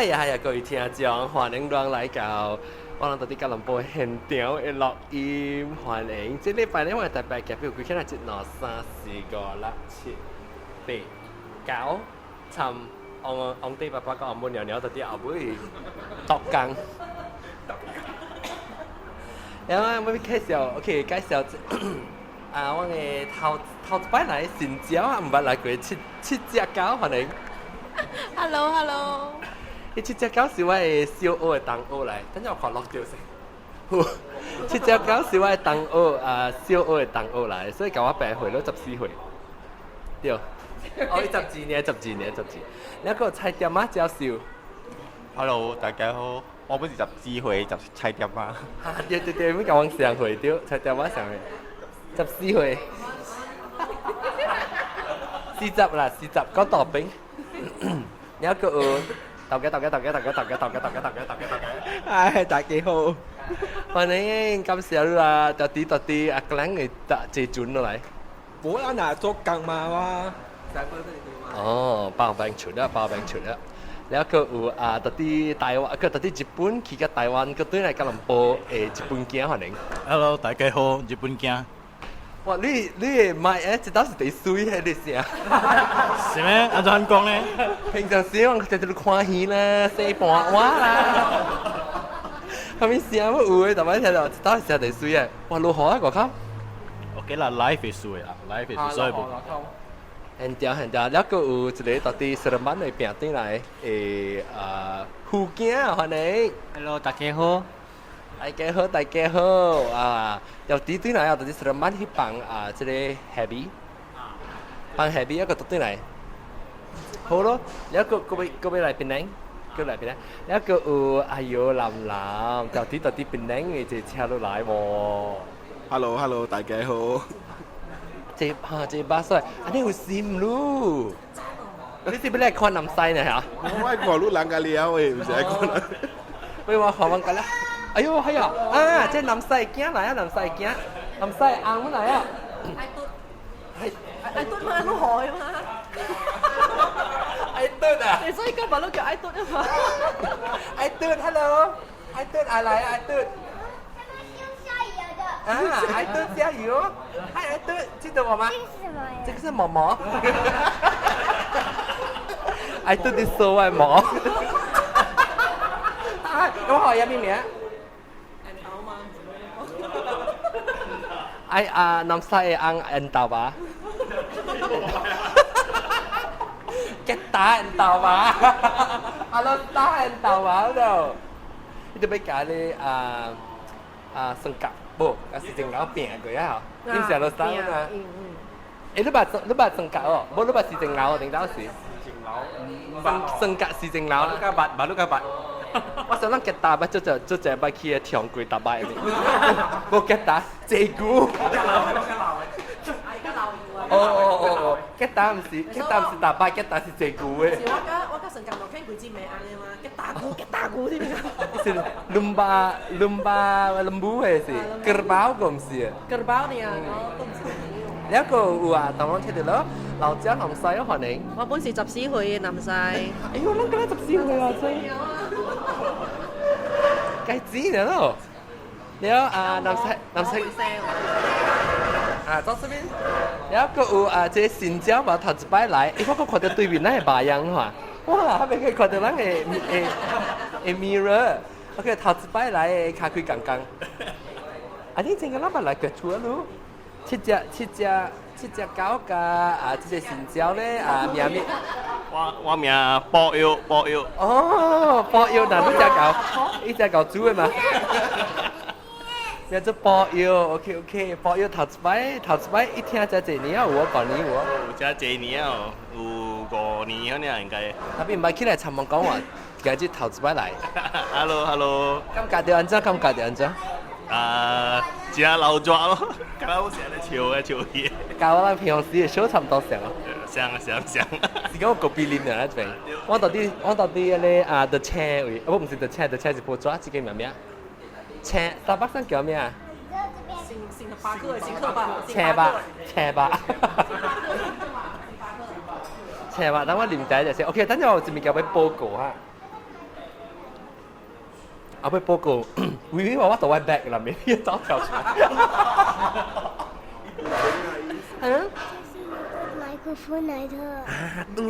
係啊係啊，各位聽眾，歡迎轉來到我人佇吉隆坡現場的錄音，歡迎。這禮拜咧，我特別嘉賓有幾個？一、兩、三、四、五、六、七、八、九、十。王王弟爸爸佮阿母娘娘佇後尾獨工。然後我欲介紹，OK，介紹啊，我的頭頭一擺來新椒啊，毋捌來過七七隻狗，歡迎。 Hello，Hello。彼七隻狗是我的小學的同學來，等陣我看錄著先。七隻狗是我的同學啊，小學的同學來，所以共我平歲攏14歲。對。哦，伊12年，12年，十二。你個菜店仔教授。 Hello，大家好，我本是14歲，十菜店仔。哈，對對對，欲共阮相歲對，菜店仔相歲，14歲。40啦，40，講大餅。你一個頭家頭家頭家頭家頭家頭家頭家頭家頭家頭家。唉，大家好。歡迎，感謝你啦，特啲特啲，阿個人會搭坐船落來。無啦，若做工嘛我。哦，包餅出啦，包餅出啦。了閣有啊，佇佇台灣，閣佇佇日本去到台灣，閣轉來吉隆坡的日本囝歡迎。 Hello，大家好，日本囝。哇！你你的麥誒，這倒是第水的你聲。是咩？按怎講咧？平常時我在這裡看戲啦，洗盤碗啦。啥物聲有的，逐擺聽到，這倒是聲第水的。哇！落雨啊，外口。 OK 啦，live 會水啦，live 會水，所以無。現條現條，了閣有一個佇佇雪蘭莪的拚轉來的啊，福囝歡迎。 Hello，大家好。大家好，大家好啊！由佇轉來啊，佇雪蘭莪去幫啊，這個 Happy，幫 Happy 一個轉來。好咯，了閣閣欲閣欲來檳城，閣來檳城，了閣有哎喲林林，由佇佇檳城的坐車落來喎。 Hello，Hello，大家好。這哈這巴帥，啊你有心嚕？你是欲來看南西呢嚇？我愛看汝人家了的，毋是愛看人。喂，我看阮家了。哎呦，係啊！啊，這南西囝來啊，南西囝，南西翁來啊。愛嘟，係愛嘟嘛，都海嘛。愛嘟啊！所以今日都叫愛嘟啊嘛。愛嘟，hello，愛嘟，阿來愛嘟。啊，愛嘟加油！嗨，愛嘟，記得我嗎？這是什麼呀？這個是毛毛。愛嘟的手外毛。啊，我好呀，咩名？豆嘛。哎啊，南西的翁緣豆吧？吉打緣豆吧？阿羅打緣豆吧？嗰你特別教你啊啊性格。無，啊是正老拼過啊！你毋是阿羅打嘛？嗯嗯。欸，你捌你捌性格哦？無，你捌是正老定倒是？正老。性格是正老。捌捌，捌捌捌。我想咱吉打捌做做做一擺去個長過逐擺的，無吉打坐牛。哦哦哦哦，吉打毋是吉打毋是逐擺，吉打是坐牛的。是我佮成間落聽幾支名的嘛，吉打鼓吉打鼓添。是 lumba lumba lembu 的是，kerbau 個毋是。 kerbau 呢啊，都毋是。了閣有啊，當我聽到咯，老家南西歡迎。我本是14歲的南西。哎呦，咱敢若14歲啊，所以。該知了咯。了啊，南西南西。啊，走這邊。了閣有啊，這個新椒嘛，頭一擺來，欸，我閣看到對面那個白樣吼，哇，還袂可以看到咱的的的 mirror。OK，頭一擺來的跤開槓槓。啊，你前個咱捌來過厝啊嚕？七隻七隻七隻狗佮啊，這個新椒咧啊，名咩？我我名寶耀寶耀。哦，寶耀，哪一隻狗？一隻狗煮的嘛？叫做寶耀，OK OK，寶耀頭一擺頭一擺一聽這濟年啊，有我舊年有啊。有這濟年哦，有5年可能應該。特別毋捌起來參問講話，今日頭一擺來。 Hello Hello。感覺著按怎？感覺著按怎？啊，真流熱咯，敢若有成咧笑的笑去。佮我咱平常時的小差不多像哦。像像像。是講我咖啡啉爾這邊，我到底我到底彼個啊，的車位，哦，毋是的車，的車是報紙，這個名咩？車，沙北山叫咩啊？星星巴克，星克吧。車吧，車吧。車吧，等我啉茶就先。OK，等陣我有一物件欲報告哈。後尾報告，微微話我到我 bag 內面，伊走跳出來。係啊。這是一個麥克風來的。啊，對，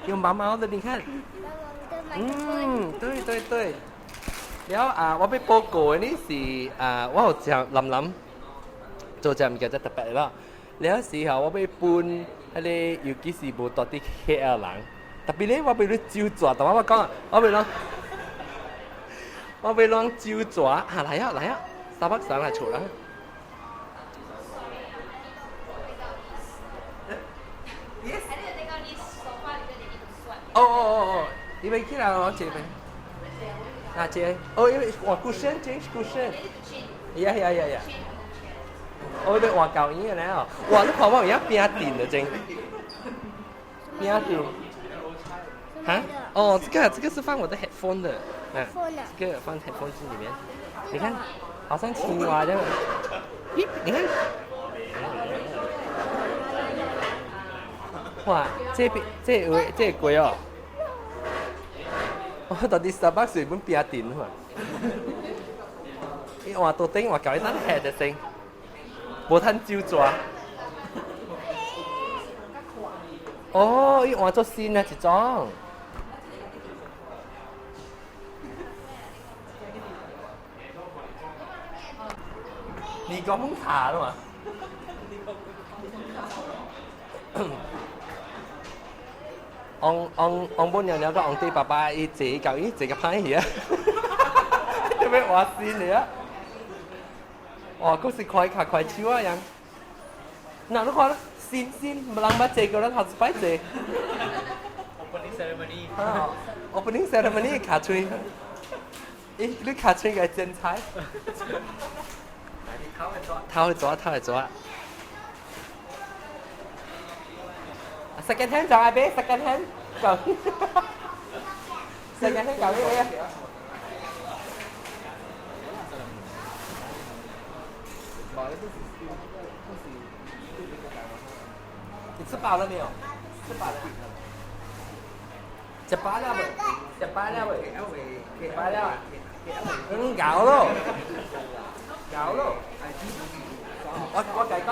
有毛毛的，你看。毛毛的麥克風。嗯，對對對。了啊，我欲報告的呢是啊，我有食林林做隻物件真特別啦。了時候我欲分彼个，尤其是無蹛佇 KL 人，特別咧我欲你酒蛇，但我講，我欲講，我欲攏酒蛇，啊來啊來啊，沙北上來坐啦。Yes。哦哦哦哦，你欲起來我這邊。啊，這哦，因為換 cushion，change cushion。Yeah yeah yeah yeah。我欲換舊椅的咧哦，哇！你看我有影餅墊的真，餅墊。哈？哦，這個是放我的 headphone 的，嗯，這個放 headphone 進裡面。你看，好像青蛙這樣。咦，你看。哇，這邊這個這個貴哦。我到底 Starbucks 是本餅墊嘛？伊換桌頂換舊伊等下就先，無趁酒蛇。哦，伊換做新的一種。你講茶了嘛？翁翁翁母娘娘佮翁弟爸爸伊坐到伊坐個歹去啊，特別換新的啊！哇，閣是快跤快手啊樣。嗱，你看啦，新新，無人捌坐過，咱頭一擺坐。 Opening ceremony。啊，Opening ceremony 卡喙，咦，你卡喙個剪彩。頭會抓，頭會抓。Second hand 就愛買 second hand，夠。Second hand 夠咩啊？你吃飽了沒有？吃飽了。食飽了未？食飽了未？食飽了啊？嗯，夠咯，夠咯。我我計講，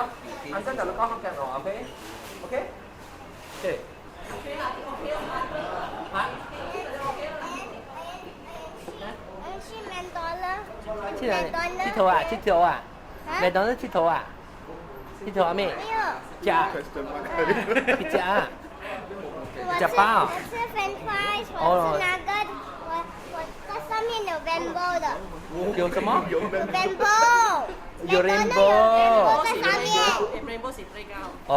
啱先就你講福建話，OK？OK？對。啊？去麥當勞。去哪裡？𨑨迌啊，𨑨迌啊，麥當勞𨑨迌啊，𨑨迌啊咩？食。去食啊？食飽。我吃 French fries，我吃那個，我我這上面有 rainbow 的。有什麼？有 rainbow。有 rainbow。在上面。 rainbow 是最高。哦。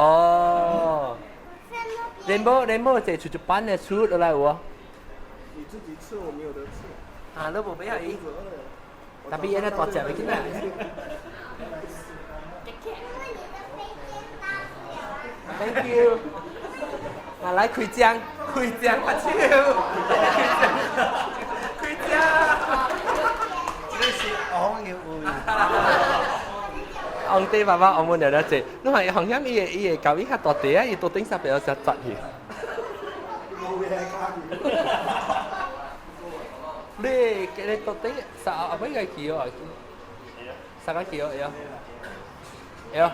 rainbow rainbow 這出一般的出落來有無？你自己吃，我沒有得吃。啊，你無買啊伊？特別伊那大隻的起來。Thank you。啊，來開張，開張拍手，開張，開張。這是王牛王弟爸爸，王母娘娘坐，你看紅險伊個伊個舊伊較大塊啊，伊桌頂上邊有只砸去。你你桌頂啥後尾個去哦？啥個去哦？會哦，會哦，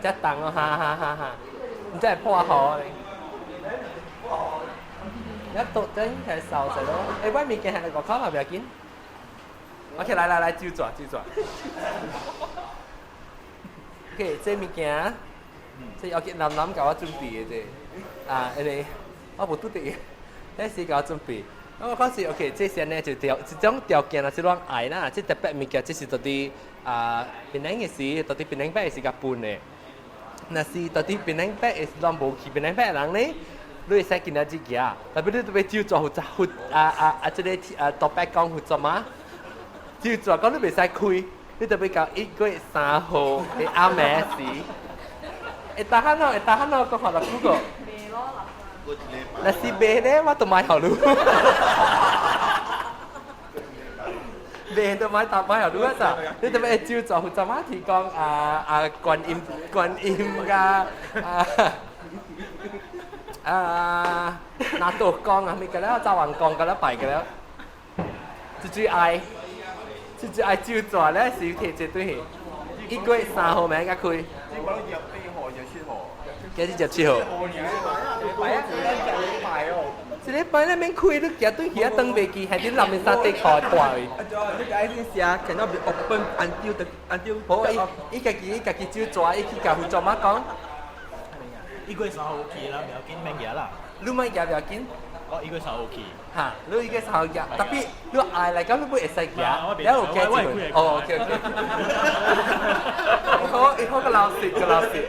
遮重哦，哈哈哈哈！你真會破雨咧。一桌頂係瘦勢咯，欸，我物件係外口嘛，不要緊。OK，來來來，酒蛇酒蛇。OK，這物件，這要去楠楠共我準備的這，啊，彼个我無拄著伊，彼時共我準備。我講是 OK，這些呢就條這種條件啊是攏愛啦，這特別物件這是蹛佇啊檳城的時，蹛佇檳城北的時共分的。若是蹛佇檳城北的時攏無去檳城北的人呢，你會使今仔日行，特別你特別酒蛇負責負啊啊啊！這個啊特別講負責嗎？酒蛇講你袂使開，你特別到1月3號的暗暝時，會當漢咯，會當漢咯，閣看到 Google。若是袂咧，我都買予你。袂都買搭買予你啊！咋？你特別酒蛇負責嗎？提供啊啊觀音觀音甲啊。啊，拿督公啊，咪個了，灶王公個了拜個了，最最愛，直接愛酒紙咧，是提這對去。1月3號暝才開。這擺28號、27號。今日27號。一禮拜咱免開，你行對去啊，轉袂記，還伫內面衫底褲脫去。啊對啊，你個愛寫 cannot be open until the until。好，伊家己酒紙，伊去共副總仔講。 1月3號去啦，不要緊，免行啦。你莫行不要緊。我1月3號去。哈，你1月3號行，特別你愛來講，你不會使行，了有加一份。哦，OK OK。好，伊好個老實，個老實。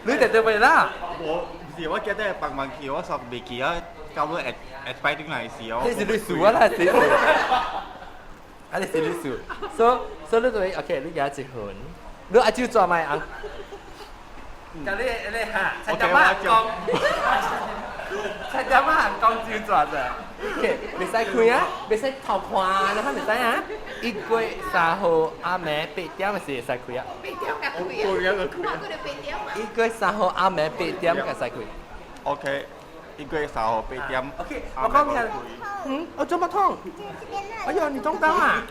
你佇佗位啦？我唔是，我記得幫忙去，我煞袂記啊，到尾會會擺轉來時哦。這是你輸啊啦，是。啊，你是你輸，所以你對，OK，你加一份，你愛酒紙賣紅。甲你哈，菜店仔講，菜店仔講酒紙者，OK，袂使開啊，袂使偷看，你看袂使啊。1月3號暗暝8點是會使開啊。 8點才開啊！我過了8點啊。 1月3號暗暝八點才使開。 OK，1月3號8點。 OK，我講聽，嗯，我這麼痛。哎呦，你中刀啊？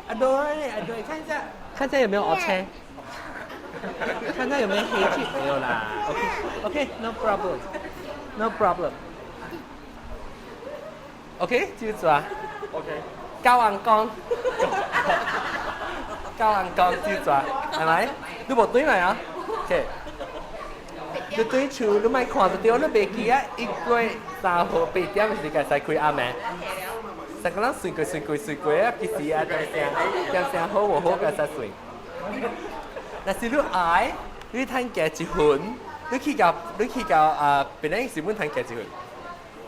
啊對，啊對，看一下，看一下有沒有烏青。看看有沒有黑氣？沒有啦。OK，OK，no problem，no problem。OK，記住啊。 OK。教人講，教人講記住啊，係咪？你無對來啊？OK。你對厝你莫看就對，你袂記啊？1月3號8點是該使開暗暝。三個人算過算過算過啊，其實啊，點聲點聲好無好，該使算。若是你愛，你趁加一分，你去到啊，檳榔是本趁加一分。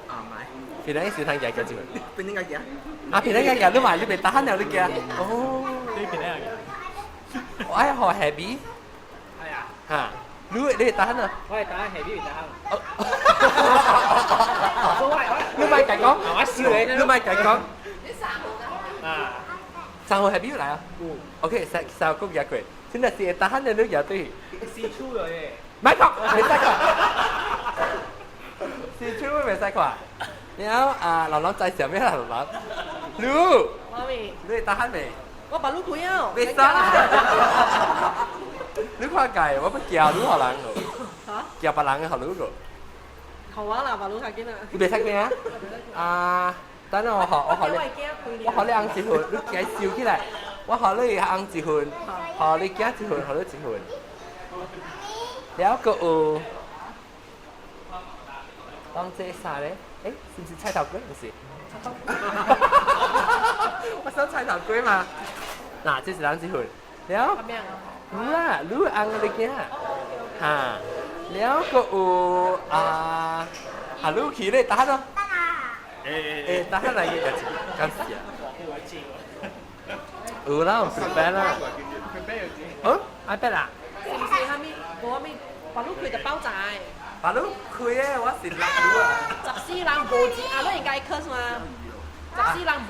啊，買。檳榔是趁加加一分。檳榔加。啊，檳榔加，你買你袂打了，你加。哦。你檳榔加。我愛學 happy。係啊。嚇！你會打啊？我係打 happy 打。你莫共講，你莫共講。你3號㗎？啊。3號 happy 來啊？OK，三號國舉過。現在是會打的，你舉對。四處嘅。莫講，袂使看。四處袂使看。然後啊，老人在上面啦，老人。你。媽咪。你會打未？我把路開啊。袂使。你看界，我欲叫你予人個。嚇？叫別人予你個。好啊啦，把路開緊啦。你袂使驚啊？啊，等下我予你紅一份，你共收起來。我予你紅一份，予你囝一份，予你一份。了閣有，當這啥咧？欸，是毋是菜頭粿？毋是。我想菜頭粿嘛。嗱，這是人一份。了。有啦，你紅你囝。哈。了閣有啊，啊，你去咧，打咯。欸，打來個也是，敢是啊。有啦，有 prepare 啦。哦，iPad 啊？是毋是啥物？無啥物，把路開就爆炸。把路開的，我是六路啊。14人無字啊，你應該 curse 嘛？14人無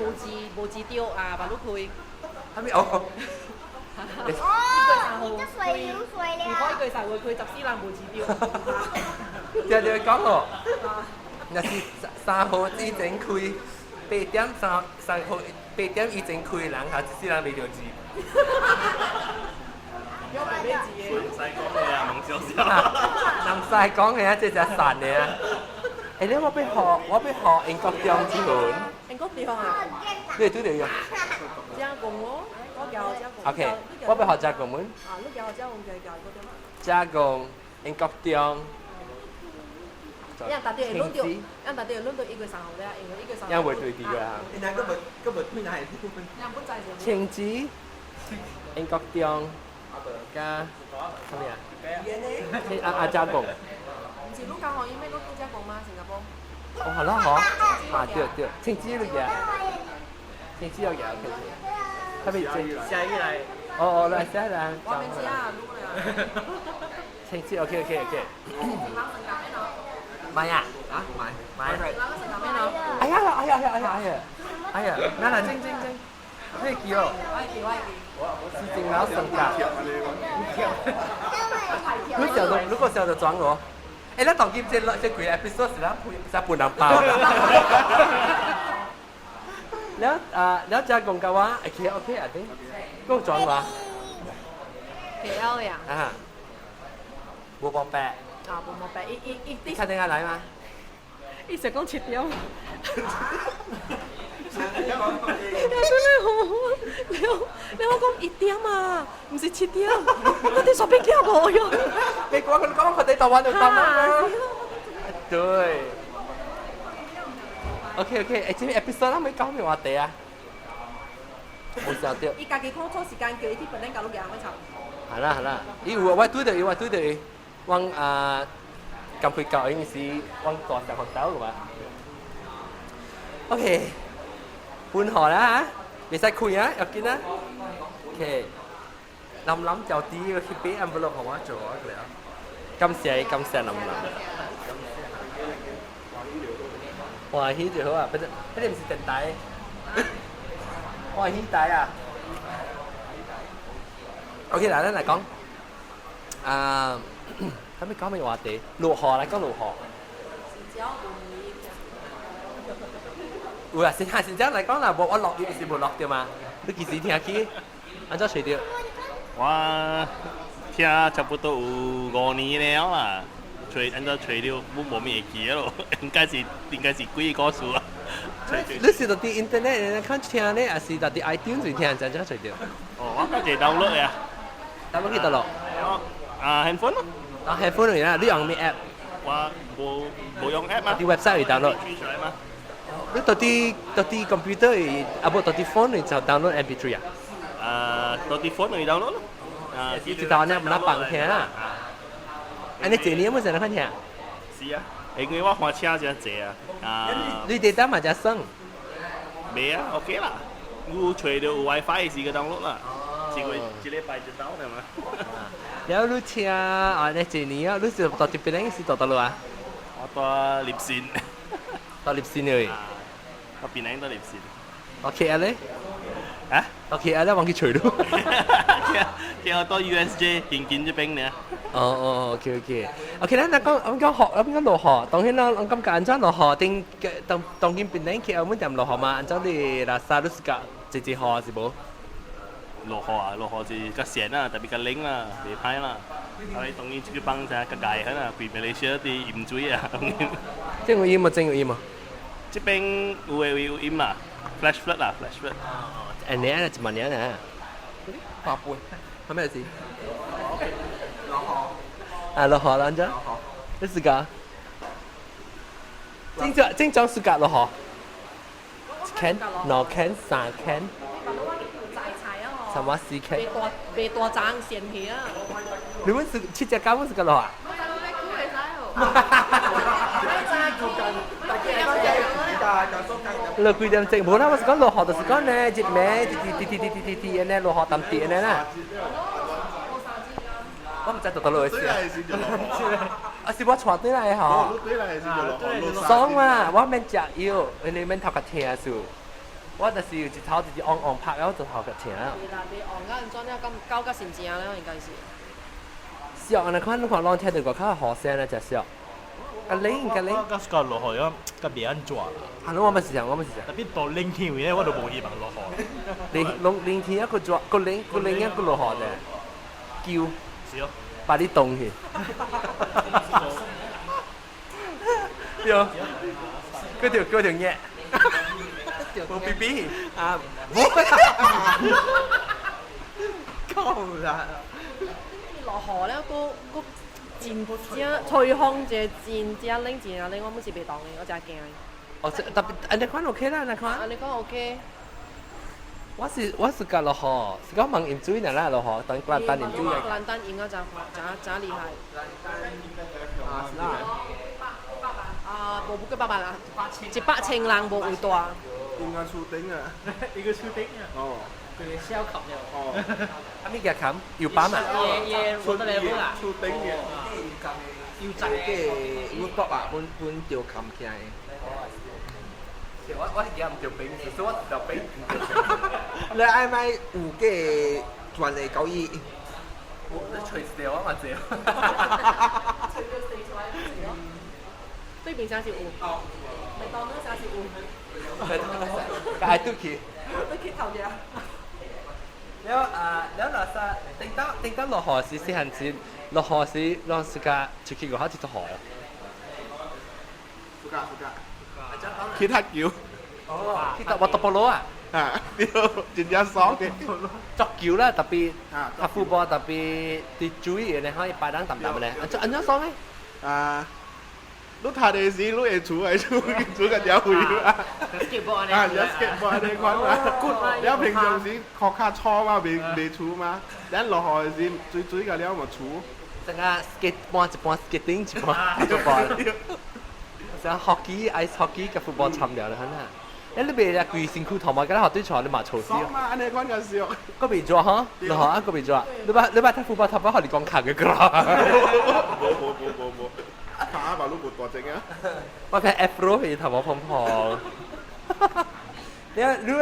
字對啊，把路開。啥物哦？哦，你這水流水了。如果1月3號開，14人無字對。對對講哦，若是3號以前開，八點三號8點以前開，人下一世人袂著字。唔使講嘅啊，蒙少少。唔使講嘅啊，這只散的啊。欸，你我欲學英國中一份。英國中啊？你會拄著用？加工哦，我教加工。 OK，我欲學加工文。啊，你教加工就教英國中啊。加工英國中。人大啲會攏著，人大啲會攏著1月3號咧，因為1月3號。因為對佇個啊。你那個無，個無推哪會？人本在是。青子，英國中，加啥物啊？啊啊加工。唔是你教學伊咩？你拄加工嗎？新加坡。哦，係咯，嗬。啊，對對，青子你嘅，青子有嘅，青子。特別這。下一來。哦哦，來下來。我免吃啊，滷啦。青子，OK OK OK。買啊！啊買買。哎呀哎呀哎呀哎呀哎呀！哎呀，來來，進進進，你記哦。是真老生㗎。你曉得，如果曉得裝我，欸，咱當今這這幾個 episode 是咱使分人包。了啊，了遮講甲我，OK OK 啊，頂，講轉話。 KL 呀。啊。無無白。啊，無無白，伊伊伊。你敲電話來嗎？伊想講7點。你真係好，你你我講1點啊，唔是7點，我哋隨便叫無喲。你講佢講佢哋台灣就得啦。對。OK OK，誒，這個 episode 咱咪講咩話題啊？冇想到。伊家己看錯時間，叫伊去本來搞路行，我操。係啦係啦，伊有我對到伊，我對到伊，我啊，咁佢教應是我大上學走嘅嘛。OK。半河啦嚇，袂使開啊，入緊啦。OK，諗諗就啲個俾 envelope 予我做啊，佢啊。感謝感謝諗諗。歡喜就好啊，不是，彼個毋是電台。歡喜台啊。OK，來咱來講，啊，啥物講咩話題？落雨來講落雨。有啊，先下先正來講啦，無我落雨是無落著嘛？你幾時聽起？按怎揣著？我聽差不多有5年了啦，揣按怎揣著，我無咩會記得咯，應該是幾個故事啊。你是佇 internet 看聽咧，還是佇 iTunes 聽？怎怎揣著？哦，我家己 download 呀。 download 去佗落？啊，handphone 咯。啊，handphone 嚟啦，你用咩 app？我無無用 app 啊。佇 website 裡 download。你到底到底 computer 啊無到底 phone 裡就 download MP3 啊？啊，到底 phone 裡 download 咯。啊，一頭呢唔那放聽啦。啊，你這年有冇成日看聽？是啊，因為我換車真濟啊。啊。你 data 嘛真省？未啊，OK 啦。我揣著有 WiFi 時個 download 啦。一個一禮拜一 download 嘛。了你車啊，你這年啊，你是到這邊是到佗落啊？我蹛立信。到立信去。我邊個到立信？我 KL 咧？啊？我 KL 咧，忘記揣咯。聽我到 USJ 近近這邊呢。哦哦，OK OK。OK，咱來講，我講學，我講落雨，當然啦，我感覺按怎落雨，頂當當今檳城 KL 每點落雨嘛，按怎你拉沙你是甲濟濟雨是無？落雨啊，落雨是較鹹啊，特別較冷啦，袂歹啦。啊，你當然這個幫啥較礙很啊，規馬來西亞佇淹水啊。這有淹無？真有淹無？這邊有的位有淹啦，flash flood 啦，flash flood。按呢啊，一萬年啊。八倍。係咩事？落雨。啊，落雨啦，按怎？你自家？正正正常時間落雨。一坑、兩坑、三坑。什麼四坑？袂大袂大張先去啊！你們是七隻狗，是個落啊？落幾點鐘？無啦，我是講落雨，就是講呢，一暝滴滴滴滴滴滴滴，按呢落雨淡滴按呢啦。我毋知佗佗落去啊！啊是我帶轉來吼。爽啊！我免食藥，因為免頭殼疼數。我就是有一頭就是嗡嗡拍，我就頭殼疼。是啦，袂嗡到安怎了？咁搞甲神正了，應該是。俗按呢款，你看攏聽著外口雨聲咧，真俗。較冷較冷。我感覺落雨較較袂按怎啦。啊，我嘛是這樣，我嘛是這樣。特別到冷天位咧，我就無希望落雨。冷冷冷天抑閣熱，閣冷閣冷抑閣落雨咧，叫。是哦。把你凍去。對。閣著閣著熱。無 B B 啊，無。夠啦！落雨了，閣閣真正吹風，一個真正冷，真正冷，我們是袂當的，我真驚。哦，這特別按呢款 OK 啦，按呢款。按呢款 OK。我是佮落雨，是講猛淹水爾啦落雨，當吉蘭丹淹水啊。吉蘭丹淹啊，真真真厲害。啊，是啦。啊，無不過百萬啊，100千人無位住。應該出頂啊！一個出頂啊！哦。佢個小冚了。哦。啊，物件冚油板啊？耶耶，出出頂嘅。油站嘅有卜啊，本本就冚起來。我我是毋著冰，所以我著冰。你愛買有個轉的交易？我你隨時我嘛知。對面啥是有。麥當勞啥是有。愛倒去。倒去頭家。了啊，了若啥，頂到頂到落雨時，細漢時落雨時，攏自家出去外口佚佗雨。暑假暑假。去踢球。哦，去踢 water polo 啊？啊，對，真正爽的。足球啦，特別踢 football 特別佇水的咧，可以擺檔淡淡的咧，按怎按怎爽咧？啊，你讀的時，你會出來出出個只會啊？啊，有 skateboard 按呢款啊。了平常時學較粗嘛，袂袂出嘛。咱落雨的時，水水個了嘛出。成個 skate 半一半 skating 一半足波。成 hockey、ice hockey 佮 football 參了啦，哈。欸，你袂規身軀頭毛，敢若學對床你嘛臭死。爽嘛，按呢款較俗。閣袂熱哈？落雨啊，閣袂熱。你捌踢 football 頭毛，予你講卡個個。無無無無無，卡把你無大隻啊。我睇 Afro 佢頭毛蓬蓬。你你你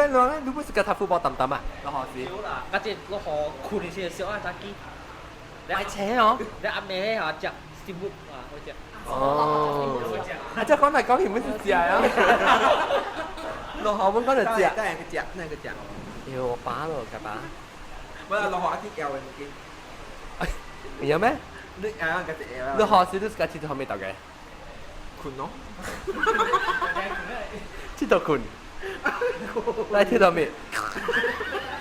你不是佮踢 football 淡淡啊？落雨時。少啦，嗰隻落雨困的時候小啊早起。買車哦。你暗暝嚇食 steamboat 啊，好食。哦。啊，這講來講去，毋是食啊。落雨阮講就食。哪個食？哪個食？哎我飽咯，夾飽。我落雨去搖的物件。有咩？你啊，家己搖。落雨時你自家佚佗咩大概？睏咯。佚佗睏。來佚佗咩？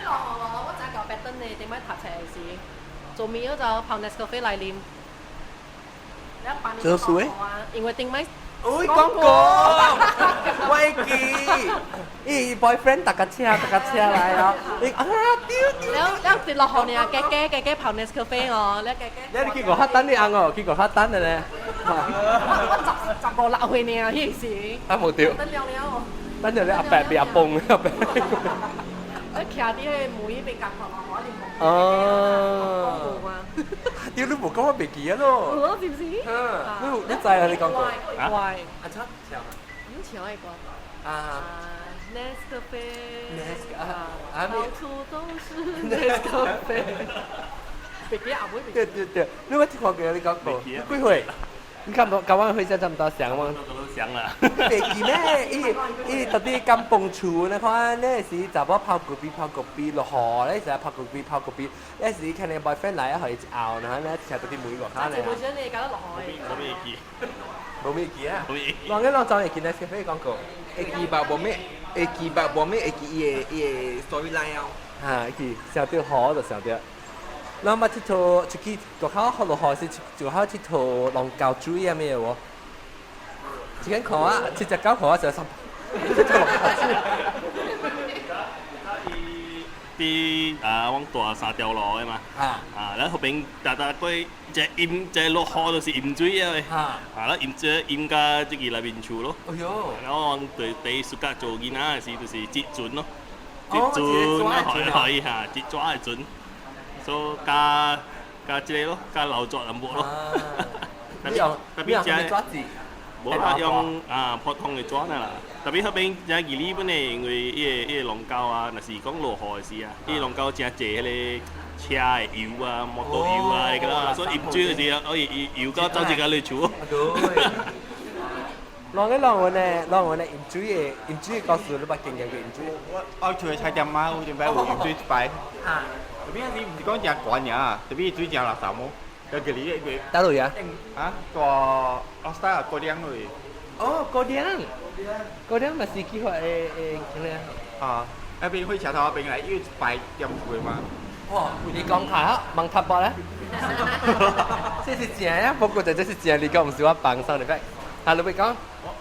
落雨我早教白燈呢，頂擺讀冊的時，做暝就泡 Nescafe 來啉。做事的？因為頂擺。喂，廣告，我會記，伊 boyfriend 搭架車搭架車來哦，你啊丟丟。了了，跌落雨呢，加加加加泡 Nescafe 哦，了加加。你去外口等你翁哦，去外口等的咧。我十五六歲呢，彼時。啊無對。等了了。等了你阿伯變阿崩阿伯。我徛佇彼個門彼邊夾看嘛，我啉。哦。屌你無講我袂記啊咯。有是毋是？嗯，你你知啊？你講過。乖。啊，唱唱。你唱的歌。啊。 Nescafe。 Nescafe 啊。到處都是 Nescafe。袂記阿妹袂記。對對對，你有聽過你講過？幾歲？你敢無？佮阮歲數差毋多相嗎？都相啦。袂記咩？伊伊到底甘榜厝，你看那時查某泡咖啡泡咖啡落雨咧，時泡咖啡泡咖啡，那時看你 boyfriend 來啊，予伊一拗，然後咧徛佇佇門外口咧。無時你搞到落雨。無咩記。無咩記啊？無咩記。人個攏總會記那咖啡廣告。會記吧，無咩？會記吧，無咩？會記伊的伊的 storyline 哦。哈，記想著雨就想著。咱捌𨑨迌出去外口落雨時，出外口𨑨迌龍溝水啊咩無？一間褲啊，七隻狗褲啊，就三，佚佗龍溝水。佇啊，阮蹛三條路的嘛，啊，咱彼邊逐逐過這淹這落雨就是淹水啊，啊，咱淹水淹甲這個內面厝咯。哎喲！然後阮對第暑假做囡仔的時，就是織船咯，織船啊，可以哈，織紙的船，所以加加這個咯，加流作淡薄咯。你用你用啥物紙？無啦，用啊普通的紙啦。特別彼邊遮義理本的，因為伊個伊個龍溝啊，若是講落雨的時啊，伊個龍溝誠濟彼個車的油啊、摩托油啊，彼個啦，所以淹水的時啊，哦伊油到走一個落厝。人個人阮呢，人阮呢淹水的淹水的故事，你捌經驗過淹水？我我厝的菜店仔，有一擺有淹水一擺。啊。特別是毋是講誠懸爾，特別水誠垃圾無？就叫你個。佗落啊？啊，蹛奧斯塔高粱落。哦，高粱。高粱嘛是去發的的啥物啊？彼邊火車頭彼邊來，伊有一排店厝的嘛。哇，你講下問塔波咧？這是正啊，不過就這是正，你講毋是我放送的咩？啊，你欲講？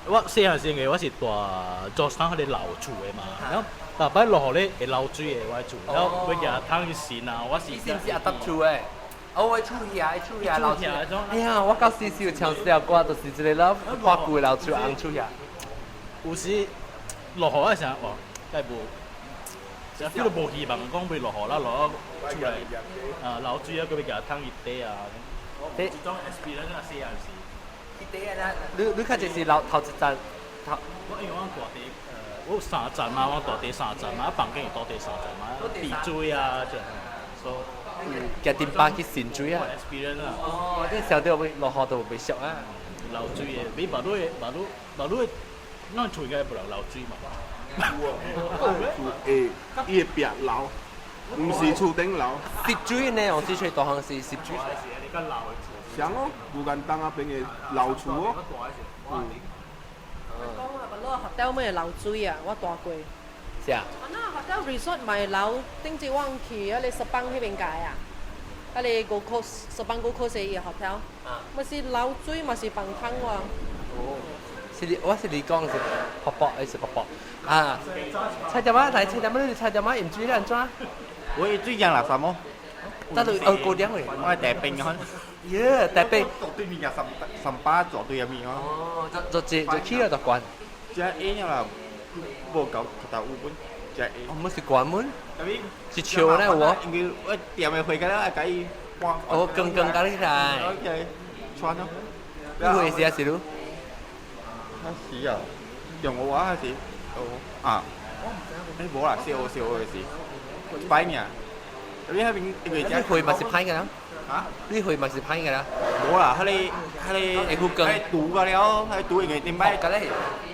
我細漢時陣我是蹛做啥彼個老厝的嘛，然後逐擺落雨咧會漏水的我的厝，然後要舉桶去洗啊，我是。你是毋是阿搭厝的？哦，我厝遐，厝遐漏水。哎呀，我到時時有唱這條歌，就是這個老破舊的老厝紅厝遐。有時落雨的時陣，哇，該無，成日都無希望講欲落雨啦，落出來啊漏水啊，閣欲舉桶去底啊。這種 experience 啊，細漢時。去底啊！你你較濟是老頭一層頭。我因為我蹛佇我有三層嘛，我蹛佇三層嘛，房間是蹛佇三層嘛，滴水啊，就所以。舉丁巴去滲水啊！哦，這想著欲落雨都袂熟啊。漏水的，比馬路的馬路馬路的咱厝應該無人流水嘛？厝會伊會壁流，毋是厝頂流。濕水呢？用水吹大項是濕水。像哦，無間東仔邊的老厝哦。嗯。講啊，不落 hotel 咩流水啊，我大過。是啊。啊，那 hotel resort 咪流，頂次我去彼個 Sepang 彼邊界啊，彼個 Gold Coast Sepang Gold Coast 的 hotel，嘛是流水嘛是放湯喎。哦，是你，我是你講是婆婆，還是婆婆？啊，菜點仔來，菜點仔你菜點仔飲水你按怎？我水贏垃圾麼？得到哦高點位。我係大冰可。耶，大冰。坐對面嘅三三巴坐對面哦。哦，就就就去了就關。只 A 啦，無夠較大有本，只 A。我們是關門。是笑咧有哦。因為我店的回家了，愛伊搬。哦，更更加你來。 OK，穿咯。你回事啊，是嚕？開始啊，用我話開始。哦啊。誒無啦，小小的事，一擺爾。你彼邊因為你回嘛是歹个啦？啊？你回嘛是歹个啦？無啦，彼個會副更。彼個毒個了，彼個毒因為頂擺個咧，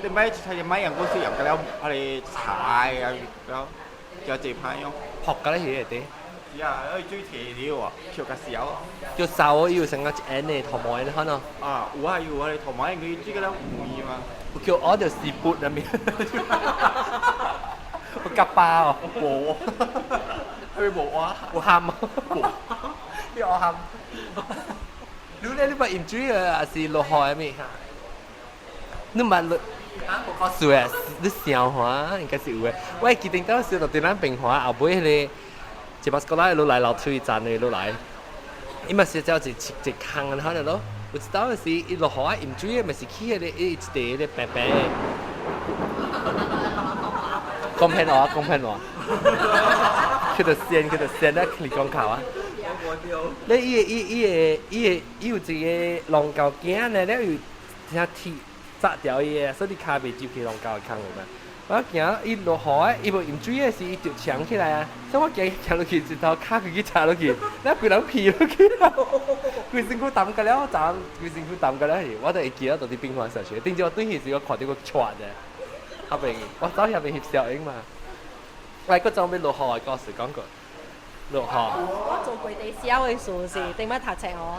頂擺菜頂擺用過水用個了，彼個柴啊了，真濟歹用。撲個咧是會得。是啊，彼水提了啊，叫較少。叫瘦伊有成個一円的頭毛的可能。啊，有啊有啊，頭毛因為水個了肥嘛。有叫我就四撥入面。有夾包哦。無。佢無啊。有喊無？你有喊？你咧你捌飲水啊，還是落雨的咩？你捌落？啊，無告訴誒，你想看應該是有的。我會記得當時就佇咱平華後尾彼個一巴斯過來落來樓梯站的落來，伊嘛是照一一空然後咯。有一當時伊落雨啊，飲水的嘛是去彼個伊一塊彼個白白的。講騙我，講騙我。去到線，去到線咧，你講口啊！你伊個伊伊個伊個伊有一個龍溝囝呢，了有聽鐵紮掉伊個，所以你跤袂入去龍溝的空有無？我行伊落雨啊，伊無飲水的時，伊就牆起來啊，所以我行行落去，一頭跤規去插落去，了規人皮落去啊，規身軀澹甲了，昨規身軀澹甲了去，我就會記得到佇變化上學。頂次我轉去時，我看著我喘的，後邊我走遐邊翕小影嘛。來，閣裝欲落雨的故事講過，落雨。我做過地小的時是頂擺讀冊哦，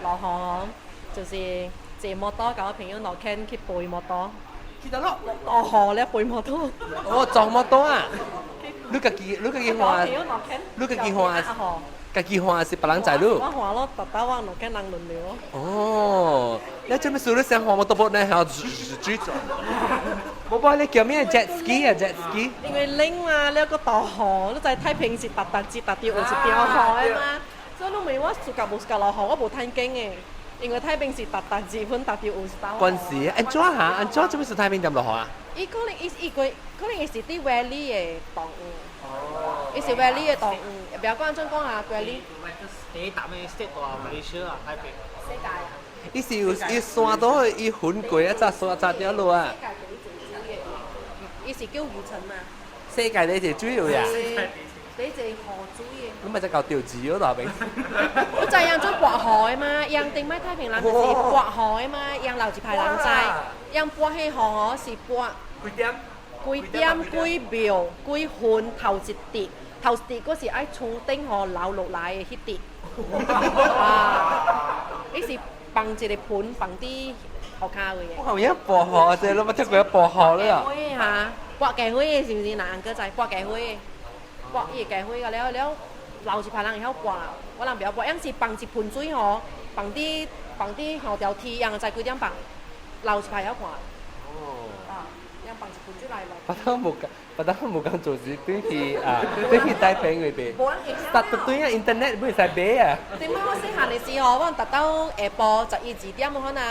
落雨哦，就是坐摩托，共我朋友落坑去背摩托。去佗落？落雨咧背摩托。哦，撞摩托啊！你家己，你家己看，你家己看，家己看是別人載你？我看咯，特登我落坑人輪流。哦，你做咩事？你先看摩托波呢？還水轉？無無，你叫咩 jet ski 啊？jet ski？因為冷嘛，了閣落雨，你知太平是逐逐節逐日有一條雨的嘛，所以你問我 suka 無 suka 落雨，我無趁經的，因為太平是逐逐節分逐日有一道雨。關事，按怎哈？按怎做咩事太平踮落雨啊？伊可能伊伊過，可能伊是佇 valley 的動物，伊是 valley 的動物，不要講按怎講啊，valley。第一啖的 state 大馬來西亞太平。世界啊！伊是有伊山多伊分過啊，紮山紮條路啊。伊是叫漁城嘛？世界第一水有呀？第一河水的。你咪只搞釣魚咯，大兵。你知影做跋河的嗎？樣頂擺太平人就是跋河的嘛，樣留一排人知，樣跋彼河哦是跋幾點？幾點幾秒幾分頭一滴，頭一滴閣是愛厝頂吼流落來的彼滴。啊！伊是放一個盆放佇河跤位的。我有影跋河，這攏捌聽過跋河了。雞火嚇，跋雞火的是毋是？若翁閣知跋雞火的，跋伊個雞火個了了，留一排人會曉跋啦，我人袂曉跋，樣是放一盆水吼，放佇放佇後條梯，樣知幾點放，留一排曉看。哦。啊，樣放一盆水來落。別當無講，別當無講做事，對去啊，對去台平嗰邊。實對啊，internet 不會使買啊。頂擺我細漢的時候，我達到下晡11、12點可能。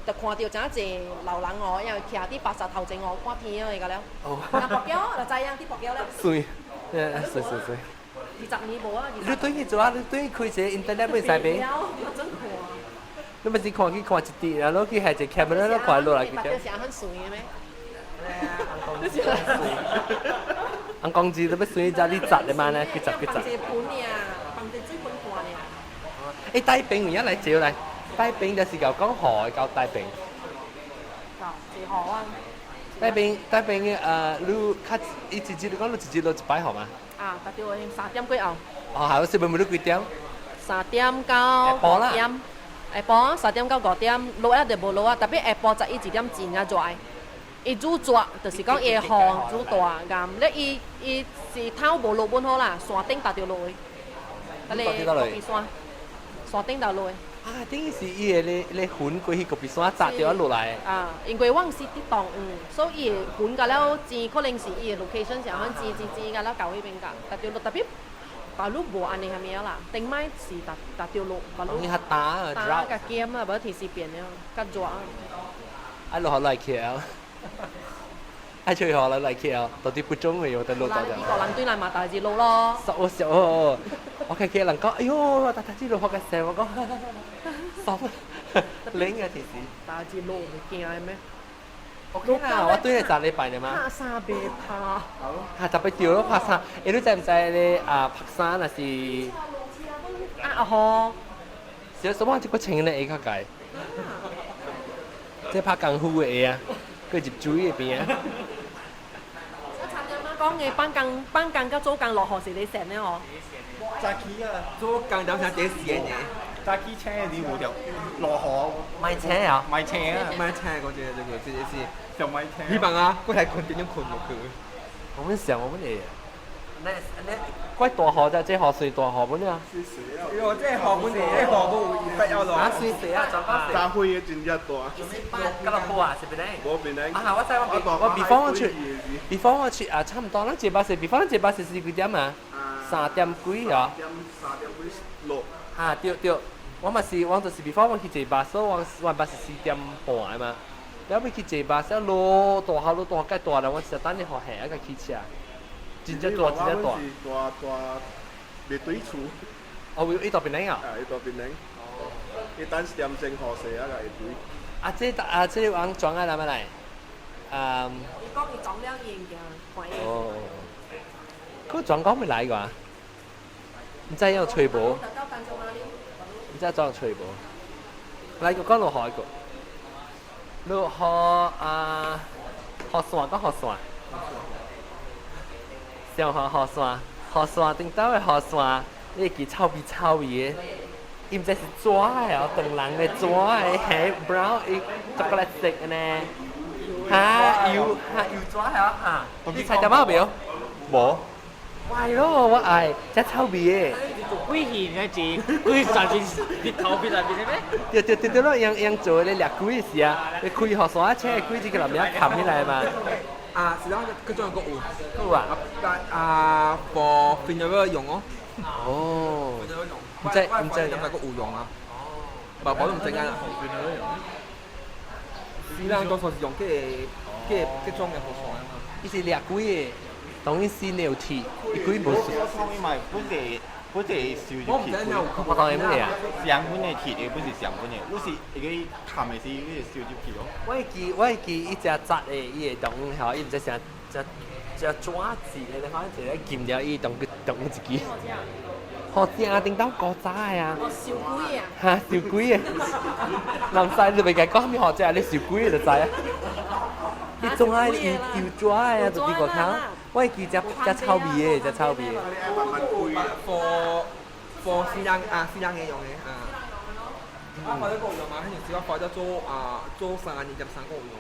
就看到真濟老人哦，因為徛佇巴剎頭前哦，看天的個了。哦。人跋筊，就知影佇跋筊了。水，水水水。 20年無啊！你對去做啊？你對去開一個 internet 不會使買？我真看。你毋是看去看一滴，然後去下一個 camera 咧看落來。你是很水的咩？翁公子都欲水才你砸的嘛呢？去砸去砸。放一個盆爾，放一個水盆看爾。欸，大平有影來招來。大平就是𠢕講河的𠢕大平。𠢕一河啊，大邊大邊你較一直日你講你一日落一擺雨嘛？啊，達到3點幾後。哦，係，我是咪每日幾點？ 3點到5點。下晡3點到5點，落啊就無落啊，特別下晡11點真正熱。伊煮熱，就是講伊的雨煮大咁，咧伊伊是頭無落本好啦，山頂達到落的。迄個戈壁山，山頂達落的。啊，等於是伊的咧咧雲過去戈壁山砸掉落來。啊，因為我是佇東嗯，所以伊的雲甲了錢可能是伊的 location 上款錢錢錢甲了到彼邊甲，達到落特別。巴魯無按呢蝦米啦，頂擺是達達到落，巴魯。伊較焦啊，焦較鹹啊，無天時變了，較熱。啊，落雨來 KL，啊，吹雨來來 KL，到底不中嘅，我得落到咗。伊個人對來嘛大字落咯。熟我熟哦，我看見人講，哎喲，大大字落雨嘅時，我講，熟，冷啊天時。大字落會驚的咩？ OK 啦，我對你10禮拜呢嘛。拍衫袂拍。嚇，特別掉咯拍衫，欸，你知唔知咧？啊，拍衫若是。啊吼。小什麼這個穿咧會較介？這拍功夫的鞋啊，佮入水的邊啊。我差點仔講的放工放工佮做工落雨是咧線的哦。早起啊，做工點啥這線的？早起車是無條落雨。買車啊？買車啊！買車嗰隻這個這個是。就買車。希望啊，我係困點樣困落去？我們想我們會。那那怪大雨啫，這雨水大雨本啊。喲，這雨本這雨都有不要咯。啊，水水啊，轉到大灰的真正大。吉隆坡啊，是邊呢？無邊呢。啊，我知我我 before 我去，before 我去啊，差唔多啦，這巴士 before 這巴士是幾點啊？3點幾啊？ 3點幾落。啊，對對，我嘛是，我就是 before 我去坐巴士，我我巴士4點半嘛。了尾去坐巴士，落大雨落大雨，大啦，我是等你雨下啊，個去車。真正大，真正大。大大袂對厝。哦，伊到邊啊？啊，伊到邊頂。伊等一點鐘雨勢啊，會對。啊，這啊，這往轉啊，來咪來？嗯。伊講伊裝了伊物件，看伊。哦。佢轉講未來個？唔知有吹無？唔知裝吹無？來個講落雨個。落雨啊，雨傘講雨傘。上雨雨傘，雨傘頂頭的雨傘，你會記臭味臭味的，伊毋知是紙的哦，長人的紙的，黑 brown 伊巧克力色的呢。哈油哈油紙的哦哈，你猜到冇沒有？無。壞咯，我愛，這臭味的。鬼戲你知，鬼上邊日頭邊上邊咩？對對對對咯，用用做咧掠鬼時啊，你開雨傘車鬼這個林仔冚起來嘛。啊，是啦，佢仲有個有。有啊。啊，for funeral 用哦。哦。唔知唔知有冇個有用啊？爸爸都唔知啊。是啦，多數是用這個這個這種的雨傘啊嘛。伊是掠鬼的，當然是尿鐵，伊鬼無。本地本地燒入去。我當然乜嘢啊？上本的鐵的，不是上本的，我是一個冚的是一個燒入去咯。我會記，我會記，伊只紮的，伊會當吼，伊毋知啥，只只紙子的，反正一個金了，伊當當一支。好食啊！頂當古早的啊。哦，燒鬼啊！哈，燒鬼的。南西你袂共講啥物好食，你燒鬼的就知啊。伊總愛油油紙的啊，就佇外口。我會記只只臭味的，只臭味的。 for for 私人啊，私人的用的啊。我看到個有用嘛，彼陣時我看到做啊做3年點3個有用。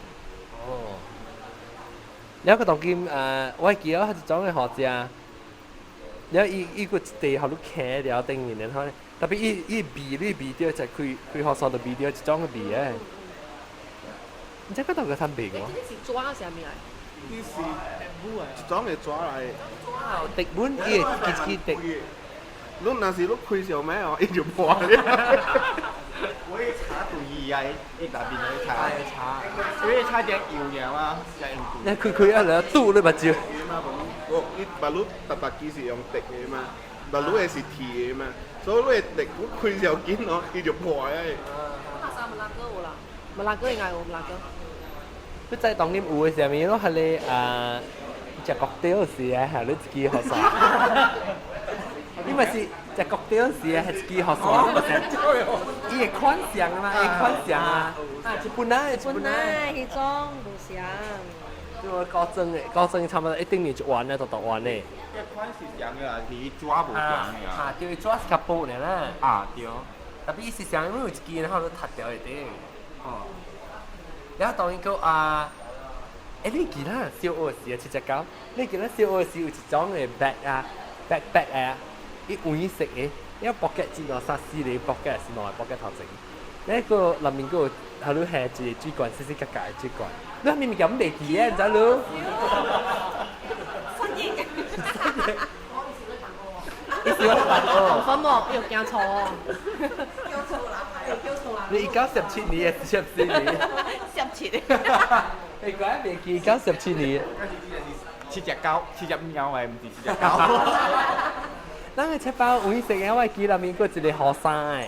哦。了個當今啊，我會記得一種的好食。了伊伊個一地予你徛了頂面，然後咧，特別伊伊味你味著就開開雨傘就味著一種的味的。你知嗰度個產品喎？這是紙啥物來？伊是一種的紙來的。滴本伊會支支滴。你若是你開上咩哦，伊就破了。我會擦對伊啊，伊內面會擦。因為擦點油爾嘛，才用。你開開啊，來堵你目睭。我伊目魯特別機是用滴的嘛，目魯的是鐵的嘛，所以你的滴你開上緊哦，伊就破啊。我衫馬拉哥有啦，馬拉哥應該有馬拉哥。你知當今有的啥物咯？彼個啊，食國雕時啊，係你一支雨傘。你嘛是食國雕時啊，係一支雨傘。伊的款相啊嘛，伊款相啊。啊，一本啊，一本啊，彼種無相。這個高中的，高中差不多一頂年就完了，就讀完的。這款是像的啦，是紙無像的啊。啊，對，紙是較薄爾啦。啊，對。特別是像因為有一支，然後都塌掉一點。哦。然後當然閣啊，欸，你記得小學時啊，七隻狗，你記得小學時有一種的 bag 啊，backpack 啊，伊黃色的，伊 pocket 只兩三四個 pocket 是兩個 pocket 頭前。那個內面閣有，下你下一個水管，細細格格的水管。你啥物物件袂記得，你知無？失憶。伊是我頭髮毛又驚錯哦。叫錯人，又叫錯人。你1977年還是74年？十七。你怪袂記1977年。七隻狗，七隻貓的，毋是七隻狗。咱個七包黃色的，我會記內面閣有一個雨衫的，